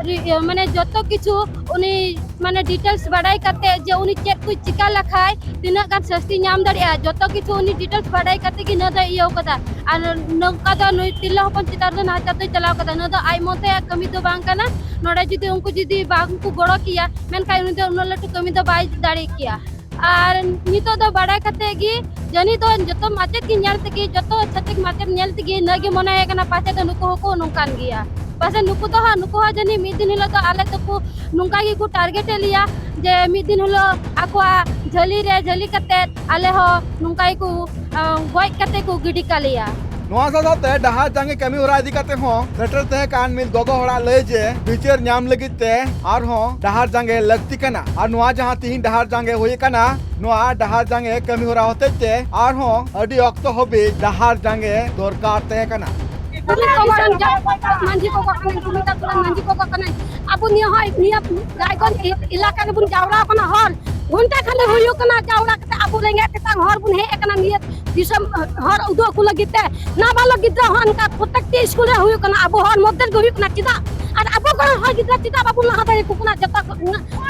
ᱨᱤ-, ᱤᱭᱟᱹ, ᱢᱟᱱᱮ ᱡᱚᱛᱚ ᱠᱤᱪᱷᱩ ᱩᱱᱤ ᱢᱟᱱᱮ ᱰᱤᱴᱮᱞᱥ ᱵᱟᱰᱟᱭ ᱠᱟᱛᱮ ᱡᱮ ᱩᱱᱤ ᱪᱮᱫ ᱠᱚ ᱪᱤᱠᱟ ᱞᱮᱠᱷᱟᱡ ᱛᱤᱱᱟᱹᱜ ᱜᱟᱱ ᱥᱟᱹᱥᱛᱤ ᱧᱟᱢ ᱫᱟᱲᱮᱭᱟᱜᱼᱟ, ᱡᱚᱛᱚ ᱠᱤᱪᱷᱩ ᱩᱱᱤ ᱰᱤᱴᱮᱞᱥ ᱵᱟᱰᱟᱭ ᱠᱟᱛᱮ ᱜᱮ ᱱᱚᱣᱟ ᱫᱚᱭ ᱤᱭᱟᱹᱣ ᱠᱟᱫᱟ᱾ ᱟᱨ ᱱᱚᱝᱠᱟ ᱫᱚ ᱱᱩᱭ ᱛᱤᱨᱞᱟᱹ ᱦᱚᱯᱚᱱ ᱪᱮᱛᱟᱱ ᱨᱮ ᱱᱟᱦᱟᱪᱟᱨ ᱫᱚᱭ ᱪᱟᱞᱟᱣ ᱠᱟᱫᱟ᱾ ᱱᱚᱣᱟ ᱫᱚ ᱟᱡ ᱢᱚᱛᱮᱭᱟᱜ ᱠᱟᱹᱢᱤ ᱫᱚ ᱵᱟᱝ ᱠᱟᱱᱟ᱾ ᱱᱚᱰᱮ ᱡᱩᱫᱤ ᱩᱱᱠᱩ ᱡᱩᱫᱤ ᱵᱟᱝ ᱠᱚ ᱜᱚᱲᱚ ᱠᱮᱭᱟ, ᱢᱮᱱᱠᱷᱟᱱ ᱩᱱᱤ ᱫᱚ ᱩᱱᱟᱹᱜ ᱞᱟᱹᱴᱩ ᱠᱟᱹᱢᱤ ᱫᱚ ᱵᱟᱭ ᱫᱟᱲᱮ ᱠᱮᱭᱟ᱾ ᱟᱨ ᱱᱤᱛᱚᱜ ᱫᱚ ᱵᱟᱰᱟᱭ ᱠᱟᱛᱮ ᱜᱮ ᱡᱟᱹᱱᱤᱡ ᱫᱚ ᱡᱚᱛᱚ ᱢᱟᱪᱮᱫ ᱜᱮ ᱧᱮᱞ ᱛᱮᱜᱮ, ᱡᱚᱛᱚ ᱪᱷᱟᱹᱛᱤᱠ ᱢᱟᱪᱮᱫ ᱧᱮᱞ ᱛᱮᱜᱮ ᱤᱱᱟᱹ ᱜᱮ ᱢᱚᱱᱮ ᱦᱩᱭ ᱠᱟᱱᱟ, ᱯᱟᱪᱮᱫ ᱫᱚ ᱱᱩᱠᱩ ᱦᱚᱸᱠᱚ ᱱᱚᱝᱠᱟᱱ ᱜᱮᱭᱟ᱾ ᱯᱟᱪᱮᱫ ᱱᱩᱠᱩ ᱫᱚ ᱦᱟᱸᱜ, ᱱᱩᱠᱩ ᱦᱚᱸ ᱡᱟᱹᱱᱤᱡ ᱢᱤᱫ ᱫᱤᱱ ᱦᱤᱞᱳᱜ ᱫᱚ ᱟᱞᱮ ᱫᱚᱠᱚ ᱱᱚᱝᱠᱟ ᱜᱮᱠᱚ target ᱮᱫ ᱞᱮᱭᱟ, ᱡᱮ ᱢᱤᱫ ᱫᱤᱱ ᱦᱤᱞᱳᱜ ᱟᱠᱚᱣᱟᱜ ᱡᱷᱟᱹᱞᱤ ᱨᱮ ᱡᱷᱟᱹᱞᱤ ᱠᱟᱛᱮᱫ ᱟᱞᱮ ᱦᱚᱸ ᱱᱚᱝᱠᱟ ᱜᱮᱠᱚ, ᱟᱸ, ᱜᱚᱡ ᱠᱟᱛᱮᱫ ᱠᱚ ᱜᱤᱰᱤ ᱠᱟᱞᱮᱭᱟ᱾ ᱱᱚᱣᱟ ᱥᱟᱶ ᱥᱟᱶᱛᱮ ᱰᱟᱦᱟᱨ ᱡᱟᱸᱜᱮ ᱠᱟᱹᱢᱤ ᱦᱚᱨᱟ ᱤᱫᱤ ᱠᱟᱛᱮ ᱦᱚᱸ ᱥᱮᱴᱮᱨ ᱛᱟᱦᱮᱸ ᱠᱟᱱ ᱢᱤᱫ ᱜᱚᱜᱚ ᱦᱚᱲᱟᱜ ᱞᱟᱹᱭ ᱡᱮ ᱵᱤᱪᱟᱹᱨ ᱧᱟᱢ ᱞᱟᱹᱜᱤᱫ ᱛᱮ ᱟᱨᱦᱚᱸ ᱰᱟᱦᱟᱨ ᱡᱟᱸᱜᱮ ᱞᱟᱹᱠᱛᱤ ᱠᱟᱱᱟ᱾ ᱟᱨ ᱱᱚᱣᱟ ᱡᱟᱦᱟᱸ ᱛᱤᱦᱤᱧ ᱰᱟᱦᱟᱨ ᱡᱟᱸᱜᱮ ᱦᱩᱭ ᱟᱠᱟᱱᱟ, ᱱᱚᱣᱟ ᱰᱟᱦᱟᱨ ᱡᱟᱸᱜᱮ ᱠᱟᱹᱢᱤ ᱦᱚᱨᱟ ᱦᱚᱛᱮᱡ ᱛᱮ ᱟᱨᱦᱚᱸ ᱟᱹᱰᱤ ᱚᱠᱛᱚ ᱦᱟᱹᱵᱤᱡ ᱰᱟᱦᱟᱨ ᱡᱟᱸᱜᱮ ᱫᱚᱨᱠᱟᱨ ᱛᱟᱦᱮᱸ ᱠᱟᱱᱟ᱾ ᱢᱟᱹᱡᱷᱤ ᱠᱚ ᱠᱟᱱᱟᱧ, ᱢᱟᱹᱡᱷᱤ ᱠᱚ ᱠᱟᱱᱟᱧ, ᱜᱚᱢᱤᱫᱟ ᱠᱚᱨᱮᱱ ᱢᱟᱹᱡᱷᱤ ᱠᱚ ᱠᱟᱱᱟᱧ᱾ ᱟᱵᱚ ᱱᱤᱭᱟᱹ ᱦᱚᱸ, ᱱᱤᱭᱟᱹ ᱨᱟᱭᱜᱚᱸᱡᱽ ᱮᱞᱟᱠᱟ ᱨᱮᱵᱚᱱ ᱡᱟᱣᱨᱟ ᱟᱠᱟᱱᱟ ᱦᱚᱲ, ᱜᱷᱚᱱᱴᱟ ᱠᱷᱟᱱᱮ ᱦᱩᱭᱩᱜ ᱠᱟᱱᱟ ᱡᱟᱣᱨᱟ ᱠᱟᱛᱮ ᱟᱵᱚ ᱨᱮᱸᱜᱮᱡ ᱛᱮᱛᱟᱝ ᱦᱚᱲ ᱵᱚᱱ ᱦᱮᱡ ᱟᱠᱟᱱᱟ ᱱᱤᱭᱟᱹ ᱫᱤᱥᱚᱢ ᱦᱚᱨ ᱩᱫᱩᱜ ᱟᱠᱚ ᱞᱟᱹᱜᱤᱫ ᱛᱮ᱾ ᱱᱟᱵᱟᱞᱚᱠ ᱜᱤᱫᱽᱨᱟᱹ ᱦᱚᱸ ᱚᱱᱠᱟ ᱯᱨᱚᱛᱮᱠᱴᱤ ᱥᱠᱩᱞ ᱨᱮ ᱦᱩᱭᱩᱜ ᱠᱟᱱᱟ, ᱟᱵᱚ ᱦᱚᱲ ᱢᱚᱫᱽᱫᱷᱮ ᱨᱮᱜᱮ ᱦᱩᱭᱩᱜ ᱠᱟᱱᱟ᱾ ᱪᱮᱫᱟᱜ? ᱟᱨ ᱟᱵᱚ ᱠᱚᱨᱮᱱ ᱦᱚᱲ ᱜᱤᱫᱽᱨᱟᱹ ᱪᱮᱫᱟᱜ ᱵᱟᱵᱚᱱ ᱞᱟᱦᱟ ᱫᱟᱲᱮᱭᱟᱠᱚ ᱠᱟᱱᱟ? ᱡᱚᱛᱚ,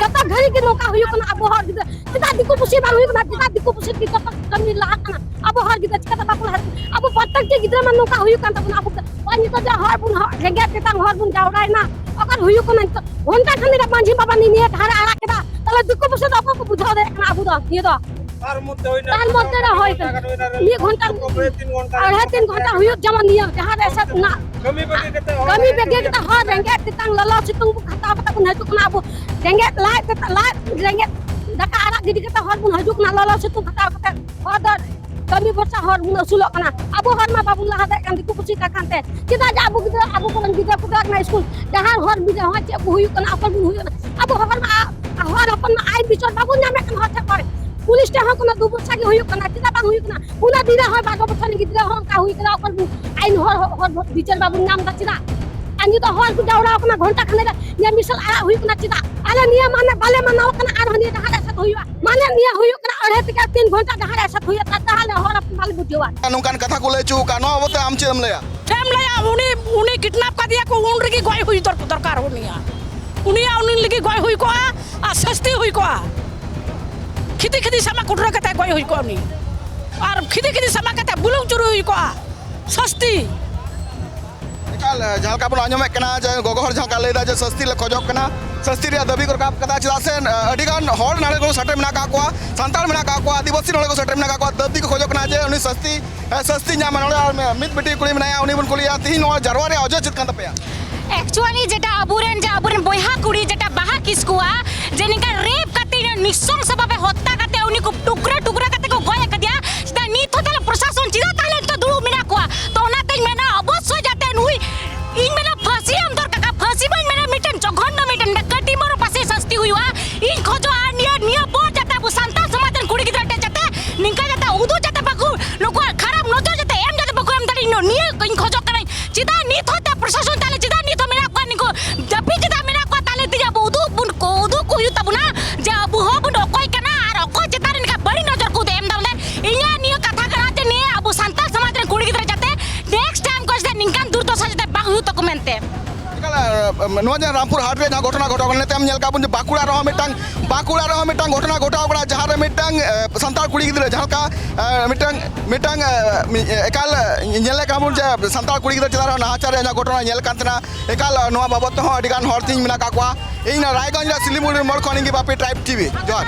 ᱡᱚᱛᱚ ᱜᱷᱟᱹᱲᱤ ᱜᱮ ᱱᱚᱝᱠᱟ ᱦᱩᱭᱩᱜ ᱠᱟᱱᱟ ᱟᱵᱚ ᱦᱚᱲ ᱜᱤᱫᱽᱨᱟᱹ᱾ ᱪᱮᱫᱟᱜ ᱫᱤᱠᱩ ᱯᱩᱥᱤ ᱵᱟᱝ ᱦᱩᱭᱩᱜ ᱠᱟᱱᱟ? ᱪᱮᱫᱟᱜ ᱫᱤᱠᱩ ᱯᱩᱥᱤ ᱜᱮ ᱡᱚᱛᱚ ᱠᱟᱹᱢᱤ ᱞᱟᱦᱟᱜ ᱠᱟᱱᱟ? ᱟᱵᱚ ᱦᱚᱲ ᱜᱤᱫᱽᱨᱟᱹ ᱪᱤᱠᱟᱹᱛᱮ ᱵᱟᱠᱚ ᱞᱟᱦᱟ ᱫᱟᱲᱮᱭᱟᱜ ᱠᱟᱱᱟ? ᱟᱵᱚ ᱯᱨᱚᱛᱮᱠᱴᱤ ᱜᱤᱫᱽᱨᱟᱹ ᱢᱟ ᱱᱚᱝᱠᱟ ᱦᱩᱭᱩᱜ ᱠᱟᱱ ᱛᱟᱵᱚᱱᱟ᱾ ᱟᱵᱚ ᱫᱚ ᱱᱤᱛᱚᱜ ᱡᱮ ᱦᱚᱲ ᱵᱚᱱ ᱦᱚ-, ᱨᱮᱸᱜᱮᱡ ᱛᱮᱛᱟᱝ ᱦᱚᱲ ᱵᱚᱱ ᱡᱟᱣᱨᱟᱭᱮᱱᱟ, ᱚᱠᱟᱨᱮ ᱦᱩᱭᱩᱜ ᱠᱟᱱᱟ ᱱᱤᱛᱚᱜ? ᱜᱷᱚᱱᱴᱟ ᱠᱷᱟᱱᱮ ᱨᱮ ᱢᱟᱹᱡᱷᱤ ᱵᱟᱵᱟ ᱱᱤᱭᱟᱹ ᱫᱷᱟᱨᱮ ᱟᱲᱟᱜ ᱠᱮᱫᱟ, ᱛᱟᱦᱞᱮ ᱫᱤᱠᱩ ᱯᱩᱥᱤ ᱫᱚ ᱚᱠᱚᱭ ᱠᱚ ᱵᱩᱡᱷᱟᱹᱣ ᱫᱟᱲᱮᱭᱟᱜ ᱠᱟᱱᱟ? ᱟᱵᱚ ᱫᱚ ᱱᱤᱭᱟᱹ ᱫᱚ ᱛᱟᱨ ᱢᱚᱫᱽᱫᱷᱮ ᱨᱮ ᱦᱩᱭ ᱠᱟᱱᱟ᱾ ᱢᱤᱫ ᱜᱷᱚᱱᱴᱟ, ᱟᱲᱟᱭ ᱛᱤᱱ ᱜᱷᱚᱱᱴᱟ ᱦᱩᱭᱩᱜ ᱡᱮᱢᱚᱱ ᱱᱤᱭᱟᱹ ᱡᱟᱦᱟᱸ ᱨᱮ ᱮᱥᱮᱫ ᱨᱮᱱᱟᱜ ᱠᱟᱹᱢᱤ ᱵᱟᱹᱜᱤ ᱠᱟᱛᱮ ᱦᱚᱲ ᱨᱮᱸᱜᱮᱡ ᱛᱮᱛᱟᱝ ᱞᱚᱞᱚ ᱥᱤᱛᱩᱝ ᱠᱚ ᱠᱷᱟᱴᱟᱣ ᱠᱟᱛᱮ ᱵᱚᱱ ᱦᱤᱡᱩᱜ ᱠᱟᱱᱟ᱾ ᱟᱵᱚ ᱨᱮᱸᱜᱮᱡ ᱞᱟᱡ ᱛᱮ, ᱞᱟᱡ ᱨᱮᱸᱜᱮᱡ ᱫᱟᱠᱟ ᱟᱲᱟᱜ ᱜᱤᱰᱤ ᱠᱟᱛᱮ ᱦᱚᱲ ᱵᱚᱱ ᱦᱤᱡᱩᱜ ᱠᱟᱱᱟ᱾ ᱞᱚᱞᱚ ᱥᱤᱛᱩᱝ ᱠᱷᱟᱴᱟᱣ ᱠᱟᱛᱮ ᱦᱚᱲ ᱫᱚ ᱠᱟᱹᱢᱤ ᱵᱷᱚᱨᱥᱟ ᱦᱚᱲ ᱵᱚᱱ ᱟᱹᱥᱩᱞᱚᱜ ᱠᱟᱱᱟ᱾ ᱟᱵᱚ ᱦᱚᱲ ᱢᱟ ᱵᱟᱵᱚᱱ ᱞᱟᱦᱟ ᱫᱟᱲᱮᱭᱟᱜ ᱠᱟᱱ ᱫᱤᱠᱩ ᱯᱩᱥᱤ ᱠᱟᱛᱷᱟ ᱛᱮ᱾ ᱪᱮᱫᱟᱜ ᱡᱮ ᱟᱵᱚ ᱜᱤᱫᱽᱨᱟᱹ, ᱟᱵᱚ ᱠᱚᱨᱮᱱ ᱜᱤᱫᱽᱨᱟᱹ ᱠᱚ ᱪᱟᱞᱟᱜ ᱠᱟᱱᱟ ᱥᱠᱩᱞ, ᱡᱟᱦᱟᱸ ᱦᱚᱨ ᱵᱤᱨ ᱨᱮ ᱦᱚᱸ ᱪᱮᱫ ᱠᱚ ᱦᱩᱭᱩᱜ ᱠᱟᱱᱟ, ᱚᱠᱚᱭ ᱵᱚᱱ ᱦᱩᱭᱩᱜ ᱠᱟᱱᱟ? ᱟᱵᱚ ᱦᱚᱲ ᱢᱟ, ᱦᱚᱲ ᱦᱚᱯᱚᱱ ᱢᱟ ᱟᱭᱤᱱ ᱵᱤᱪᱟᱹᱨ ᱵᱟᱵᱚᱱ ᱧᱟᱢᱮᱫ ᱠᱟᱱᱟ ᱦᱚᱲ ᱴᱷᱮᱱ ᱠᱷᱚᱱ᱾ ᱯᱩᱞᱤᱥ ᱴᱷᱮᱱ ᱦᱚᱸ ᱠᱳᱱᱳ ᱫᱩᱯᱚᱨᱥᱟ ᱜᱮ ᱦᱩᱭᱩᱜ ᱠᱟᱱᱟ, ᱪᱮᱫᱟᱜ ᱵᱟᱝ ᱦᱩᱭᱩᱜ ᱠᱟᱱᱟ? ᱩᱱᱟᱹᱜ ᱫᱤᱱ ᱨᱮ ᱦᱚᱸ ᱵᱟᱨᱚ ᱵᱚᱪᱷᱚᱨ ᱨᱮᱱ ᱜᱤᱫᱽᱨᱟᱹ ᱦᱚᱸ ᱚᱱᱠᱟ ᱦᱩᱭ ᱠᱟᱱᱟ, ᱚᱠᱚᱭ ᱵᱚᱱ ᱟᱭᱤᱱ ᱦᱚᱲ, ᱦᱚᱲ ᱵᱤᱪᱟᱹᱨ ᱵᱟᱵᱚᱱ ᱧᱟᱢ ᱮᱫᱟ ᱪᱮᱫᱟᱜ? ᱟᱨ ᱱᱤᱛᱚᱜ ᱦᱚᱲ ᱠᱚ ᱡᱟᱣᱨᱟ ᱟᱠᱟᱱᱟ, ᱜᱷᱚᱱᱴᱟ ᱠᱷᱟᱱᱮ ᱨᱮ ᱱᱤᱭᱟᱹ ᱢᱤᱥᱟᱞ ᱟᱲᱟᱜ ᱦᱩᱭᱩᱜ ᱠᱟᱱᱟ ᱪᱮᱫᱟᱜ? ᱟᱞᱮ ᱱᱤᱭᱟᱹ ᱢᱟᱱᱮ ᱵᱟᱞᱮ ᱢᱟᱱᱟᱣ ᱠᱟᱱᱟ, ᱟᱨᱦᱚᱸ ᱱᱤᱭᱟᱹ ᱰᱟᱦᱟᱨ ᱮᱥᱮᱫ ᱦᱩᱭᱩᱜᱼᱟ᱾ ᱢᱟᱱᱮ ᱱᱤᱭᱟᱹ ᱦᱩᱭᱩᱜ ᱠᱟᱱᱟ ᱟᱹᱲᱟᱹᱭ ᱛᱷᱮᱠᱮ ᱛᱤᱱ ᱜᱷᱚᱱᱴᱟ ᱰᱟᱦᱟᱨ ᱮᱥᱮᱫ ᱦᱩᱭᱩᱜᱼᱟ, ᱛᱟᱦᱞᱮ ᱦᱚᱲ ᱦᱚᱯᱚᱱ ᱵᱟᱞᱮ ᱵᱩᱡᱷᱟᱹᱣᱟ᱾ ᱱᱚᱝᱠᱟᱱ ᱠᱟᱛᱷᱟ ᱠᱚ ᱞᱟᱹᱭ ᱦᱚᱪᱚ ᱟᱠᱟᱫ, ᱱᱚᱣᱟ ᱵᱟᱵᱚᱫ ᱛᱮ ᱟᱢ ᱪᱮᱫ ᱮᱢ ᱞᱟᱹᱭᱟ? ᱪᱮᱫ ᱮᱢ ᱞᱟᱹᱭᱟ? ᱩᱱᱤ, ᱩᱱᱤ ᱠᱤᱰᱱᱟᱯ ᱠᱟᱫᱮᱭᱟ ᱠᱚ, ᱩᱱ ᱨᱮᱜᱮ ᱜᱚᱡ ᱦᱩᱭ ᱫᱚᱨ-, ᱫᱚᱨᱠᱟᱨ ᱩᱱᱤᱭᱟᱜ᱾ ᱩᱱᱤᱭᱟᱜ, ᱩᱱᱤ ᱞᱟᱹᱜᱤᱫ ᱜᱚᱡ ᱦᱩᱭ ᱠᱚᱜᱼᱟ ᱟᱨ ᱥᱟᱹᱥᱛᱤ ᱦᱩᱭ ᱠᱚᱜᱼᱟ᱾ ᱠᱷᱤᱫᱤ ᱠᱷᱤᱫᱤ ᱥᱟᱢᱟ ᱠᱩᱴᱨᱟᱹ ᱠᱟᱛᱮ ᱜᱚᱡ ᱦᱩᱭ ᱠᱚᱜᱼᱟ ᱩᱱᱤ᱾ ᱟᱨ ᱠᱷᱤᱫᱤ ᱠᱷᱤᱫᱤ ᱥᱟᱢᱟ ᱠᱟᱛᱮ ᱵᱩᱞᱩᱝ ᱪᱩᱨᱩᱡ ᱦᱩᱭ ᱠᱚᱜᱼᱟ᱾ ᱥᱟᱹᱥᱛᱤ᱾ ᱮᱠᱟᱞ, ᱡᱟᱦᱟᱸ ᱞᱮᱠᱟ ᱵᱚᱱ ᱟᱸᱡᱚᱢᱮᱫ ᱠᱟᱱᱟ ᱡᱮ ᱜᱚᱜᱚ ᱦᱚᱲ ᱡᱟᱦᱟᱸ ᱞᱮᱠᱟ ᱞᱟᱹᱭ ᱮᱫᱟ ᱡᱮ ᱥᱟᱹᱥᱛᱤ ᱞᱮ ᱠᱷᱚᱡᱚᱜ ᱠᱟᱱᱟ, ᱥᱟᱹᱥᱛᱤ ᱨᱮᱭᱟᱜ ᱫᱟᱹᱵᱤ ᱠᱚ ᱨᱟᱠᱟᱵ ᱠᱟᱫᱟ, ᱪᱮᱫᱟᱜ ᱥᱮ, ᱟᱹᱰᱤ ᱜᱟᱱ ᱦᱚᱲ ᱱᱚᱰᱮ ᱠᱚ ᱥᱮᱴᱮᱨ ᱢᱮᱱᱟᱜ ᱟᱠᱟᱫ ᱠᱚᱣᱟ, ᱥᱟᱱᱛᱟᱲ ᱢᱮᱱᱟᱜ ᱟᱠᱟᱫ ᱠᱚᱣᱟ, ᱟᱹᱫᱤᱵᱟᱹᱥᱤ ᱱᱚᱰᱮ ᱠᱚ ᱥᱮᱴᱮᱨ ᱢᱮᱱᱟᱜ ᱟᱠᱟᱫ ᱠᱚᱣᱟ, ᱫᱟᱹᱵᱤ ᱠᱚ ᱠᱷᱚᱡᱚᱜ ᱠᱟᱱᱟ ᱡᱮ ᱩᱱᱤ ᱥᱟᱹᱥᱛᱤ, ᱮ, ᱥᱟᱹᱥᱛᱤ ᱧᱟᱢ ᱢᱟ᱾ ᱱᱚᱰᱮ ᱟᱨ ᱢᱤᱫ ᱵᱤᱴᱤ ᱠᱩᱲᱤ ᱢᱮᱱᱟᱭᱟ, ᱩᱱᱤ ᱵᱚᱱ ᱠᱩᱞᱤᱭᱟ, ᱛᱤᱦᱤᱧ ᱱᱚᱣᱟ ᱡᱟᱨᱣᱟ ᱨᱮᱭᱟᱜ ᱚᱡᱮ ᱪᱮᱫ ᱠᱟᱱ ᱛᱟᱯᱮᱭᱟ? ᱮᱠᱪᱩᱭᱟᱞᱤ ᱡᱮᱴᱟ ᱟᱵᱚᱨᱮᱱ, ᱡᱮ ᱟᱵᱚᱨᱮᱱ ᱵᱚᱭᱦᱟ ᱠᱩᱲᱤ ᱡᱮᱴᱟ ᱵᱟᱦᱟ ᱠᱤᱥᱠᱩᱣᱟ, ᱡᱮ ᱱᱤᱝᱠᱟ ᱨᱮᱯ ᱠᱟᱛᱮ ᱱᱤᱥᱚᱝᱥ ᱵᱷᱟᱵᱮ ᱦᱚᱛᱛᱟ ᱠᱟᱛᱮ ᱩᱱᱤ ᱠᱚ ᱴᱩᱠᱨᱟᱹ ᱴᱩᱠᱨᱟᱹ ᱠᱟᱛᱮ ᱠᱚ ᱜᱚᱡ ᱟᱠᱟᱫᱮᱭᱟ, ᱪᱮᱫᱟᱜ ᱱᱤᱛ ᱦᱚᱸ ᱛᱟᱦᱞᱮ ᱯᱨᱚᱥᱟᱥᱚᱱ ᱪᱮᱫᱟᱜ ᱛᱟᱦᱞᱮ ᱱᱤᱛᱚᱜ ᱫᱩᱲᱩᱵ ᱢᱮᱱᱟᱜ ᱠᱚᱣᱟ? ᱛᱚ ᱚᱱᱟᱛᱮᱧ ᱢᱮᱱᱟ ᱚᱵᱚᱥᱥᱳᱭ ᱡᱟᱛᱮ ᱱᱩᱭ, ᱤᱧ ᱢᱮᱱᱟ ᱯᱷᱟᱹᱥᱤ ᱮᱢ ᱫᱚᱨᱠᱟᱨ ᱠᱟᱱᱟ, ᱯᱷᱟᱹᱥᱤ ᱵᱟᱹᱧ ᱢᱮᱱᱟ, ᱢᱤᱫᱴᱮᱱ ᱡᱚᱜᱷᱚᱱᱱᱚ ᱢᱤᱫᱴᱮᱱ ᱠᱟᱹᱴᱤ ᱢᱚᱨᱚ ᱯᱟᱥᱮ ᱥᱟᱹᱥᱛᱤ ᱦᱩᱭᱩᱜᱼᱟ᱾ ᱤᱧ ᱠᱷᱚᱡᱚᱜᱼᱟ ᱱᱤᱭᱟᱹ, ᱱᱤᱭᱟᱹ ᱯᱚᱨ ᱡᱟᱛᱮ ᱟᱵᱚ ᱥᱟᱱᱛᱟᱲ ᱥᱚᱢᱟᱡᱽ ᱨᱮᱱ ᱠᱩᱲᱤ ᱜᱤᱫᱽᱨᱟᱹ ᱴᱷᱮᱱ ᱡᱟᱛᱮ ᱱᱤᱝᱠᱟ ᱡᱟᱛᱮ ᱩᱫᱩᱜ ᱡᱟᱛᱮ ᱵᱟᱠᱚ, ᱱᱩᱠᱩᱣᱟᱜ ᱠᱷᱟᱨᱟᱯ ᱱᱚᱡᱚᱨ ᱡᱟᱛᱮ ᱮᱢ ᱡᱟᱛᱮ ᱵᱟᱠᱚ ᱮᱢ ᱫᱟᱲᱮᱭᱟᱜ, ᱱᱤᱭᱟᱹ ᱤᱧ ᱠᱷᱚᱡᱚᱜ ᱠᱟᱹᱱᱟᱹᱧ᱾ ᱪᱮᱫᱟᱜ ᱱᱤᱛ ᱦᱚᱸ ᱛᱮ ᱯᱨᱚᱥᱟᱥᱚᱱ ᱛᱟᱦᱞᱮ ᱪᱮᱫᱟᱜ ᱱᱤᱛ ᱦᱚᱸ ᱢᱮᱱᱟᱜ ᱠᱚᱣᱟ, ᱱᱩᱠᱩ ᱡᱟᱹᱯᱤᱫ ᱪᱮᱫᱟᱜ ᱢᱮᱱᱟᱜ ᱠᱚᱣᱟ? ᱛᱟᱦᱞᱮ ᱛᱮᱜᱮ ᱟᱵᱚ ᱩᱫᱩᱜ ᱵᱚᱱ ᱠᱚ, ᱩᱫᱩᱜ ᱠᱚ ᱦᱩᱭᱩᱜ ᱛᱟᱵᱚᱱᱟ ᱡᱮ ᱟᱵᱚ ᱦᱚᱸ ᱵᱚᱱ ᱚᱠᱚᱭ ᱠᱟᱱᱟ ᱟᱨ ᱚᱠᱚᱭ ᱪᱮᱛᱟᱱ ᱨᱮ ᱱᱤᱝᱠᱟ ᱵᱟᱹᱲᱤᱡ ᱱᱚᱡᱚᱨ ᱠᱚ ᱩᱫᱩᱜ ᱮᱢ ᱫᱟ᱾ ᱵᱚᱞᱮ ᱤᱧᱟᱹᱜ ᱱᱤᱭᱟᱹ ᱠᱟᱛᱷᱟ ᱠᱟᱱᱟ ᱡᱮ ᱱᱤᱭᱟᱹ ᱟᱵᱚ ᱥᱟᱱᱛᱟᱲ ᱥᱚᱢᱟᱡᱽ ᱨᱮᱱ ᱠᱩᱲᱤ ᱜᱤᱫᱽᱨᱟᱹ ᱡᱟᱛᱮ ᱱᱮᱠᱥᱴ ᱴᱟᱭᱤᱢ ᱠᱚ ᱡᱟᱛᱮ ᱱᱤᱝᱠᱟᱱ ᱫᱩᱨᱫᱚᱥᱟ ᱡᱟᱛᱮ ᱵᱟᱝ ᱦᱩᱭᱩᱜ ᱛᱟᱠᱚ ᱢᱮᱱᱛᱮ᱾ ᱮᱠᱟᱞ, ᱮ, ᱱᱚᱣᱟ ᱡᱟᱦᱟᱸ ᱨᱟᱢᱯᱩᱨ ᱦᱟᱴ ᱨᱮ ᱡᱟᱦᱟᱸ ᱜᱷᱚᱴᱚᱱᱟ ᱜᱷᱚᱴᱟᱣ ᱠᱟᱱᱟ, ᱱᱤᱛᱚᱜ ᱮᱢ ᱧᱮᱞ ᱠᱟᱜ ᱵᱚᱱ ᱡᱮ ᱵᱟᱸᱠᱩᱲᱟ ᱨᱮᱦᱚᱸ ᱢᱤᱫᱴᱟᱝ, ᱵᱟᱸᱠᱩᱲᱟ ᱨᱮᱦᱚᱸ ᱢᱤᱫᱴᱟᱝ ᱜᱷᱚᱴᱚᱱᱟ ᱜᱷᱚᱴᱟᱣ ᱠᱟᱱᱟ, ᱡᱟᱦᱟᱸ ᱨᱮ ᱢᱤᱫᱴᱟᱝ, ᱮ, ᱥᱟᱱᱛᱟᱲ ᱠᱩᱲᱤ ᱜᱤᱫᱽᱨᱟᱹ ᱡᱟᱦᱟᱸ ᱞᱮᱠᱟ, ᱮ, ᱢᱤᱫᱴᱟᱝ, ᱢᱤᱫᱴᱟᱝ, ᱮ, ᱢᱤ-, ᱮ, ᱮᱠᱟᱞ, ᱮ, ᱧᱮᱞ ᱠᱟᱜ ᱵᱚᱱ ᱡᱮ ᱥᱟᱱᱛᱟᱲ ᱠᱩᱲᱤ ᱜᱤᱫᱽᱨᱟᱹ ᱪᱮᱛᱟᱱ ᱨᱮ ᱱᱟᱦᱟᱪᱟᱨ ᱨᱮᱭᱟᱜ ᱡᱟᱦᱟᱸ ᱜᱷᱚᱴᱚᱱᱟ ᱧᱮᱞ ᱠᱟᱱ ᱛᱟᱦᱮᱱᱟ, ᱮᱠᱟᱞ, ᱮ, ᱱᱚᱣᱟ ᱵᱟᱵᱚᱫ ᱛᱮᱦᱚᱸ ᱟᱹᱰᱤ ᱜᱟᱱ ᱦᱚᱲ ᱛᱤᱧ ᱢᱮᱱᱟᱜ ᱠᱟᱜ ᱠᱚᱣᱟ᱾ ᱤᱧ ᱱᱚᱣᱟ ᱨᱟᱭᱜᱚᱸᱡᱽ ᱨᱮ ᱥᱤᱞᱤᱜᱩᱲᱤ ᱢᱳᱲ ᱠᱷᱚᱱ ᱤᱧ ᱜᱮ ᱵᱟᱯᱤ ᱴᱨᱟᱭᱤᱵᱽ ᱴᱤᱵᱷᱤ, ᱡᱚᱦᱟᱨ᱾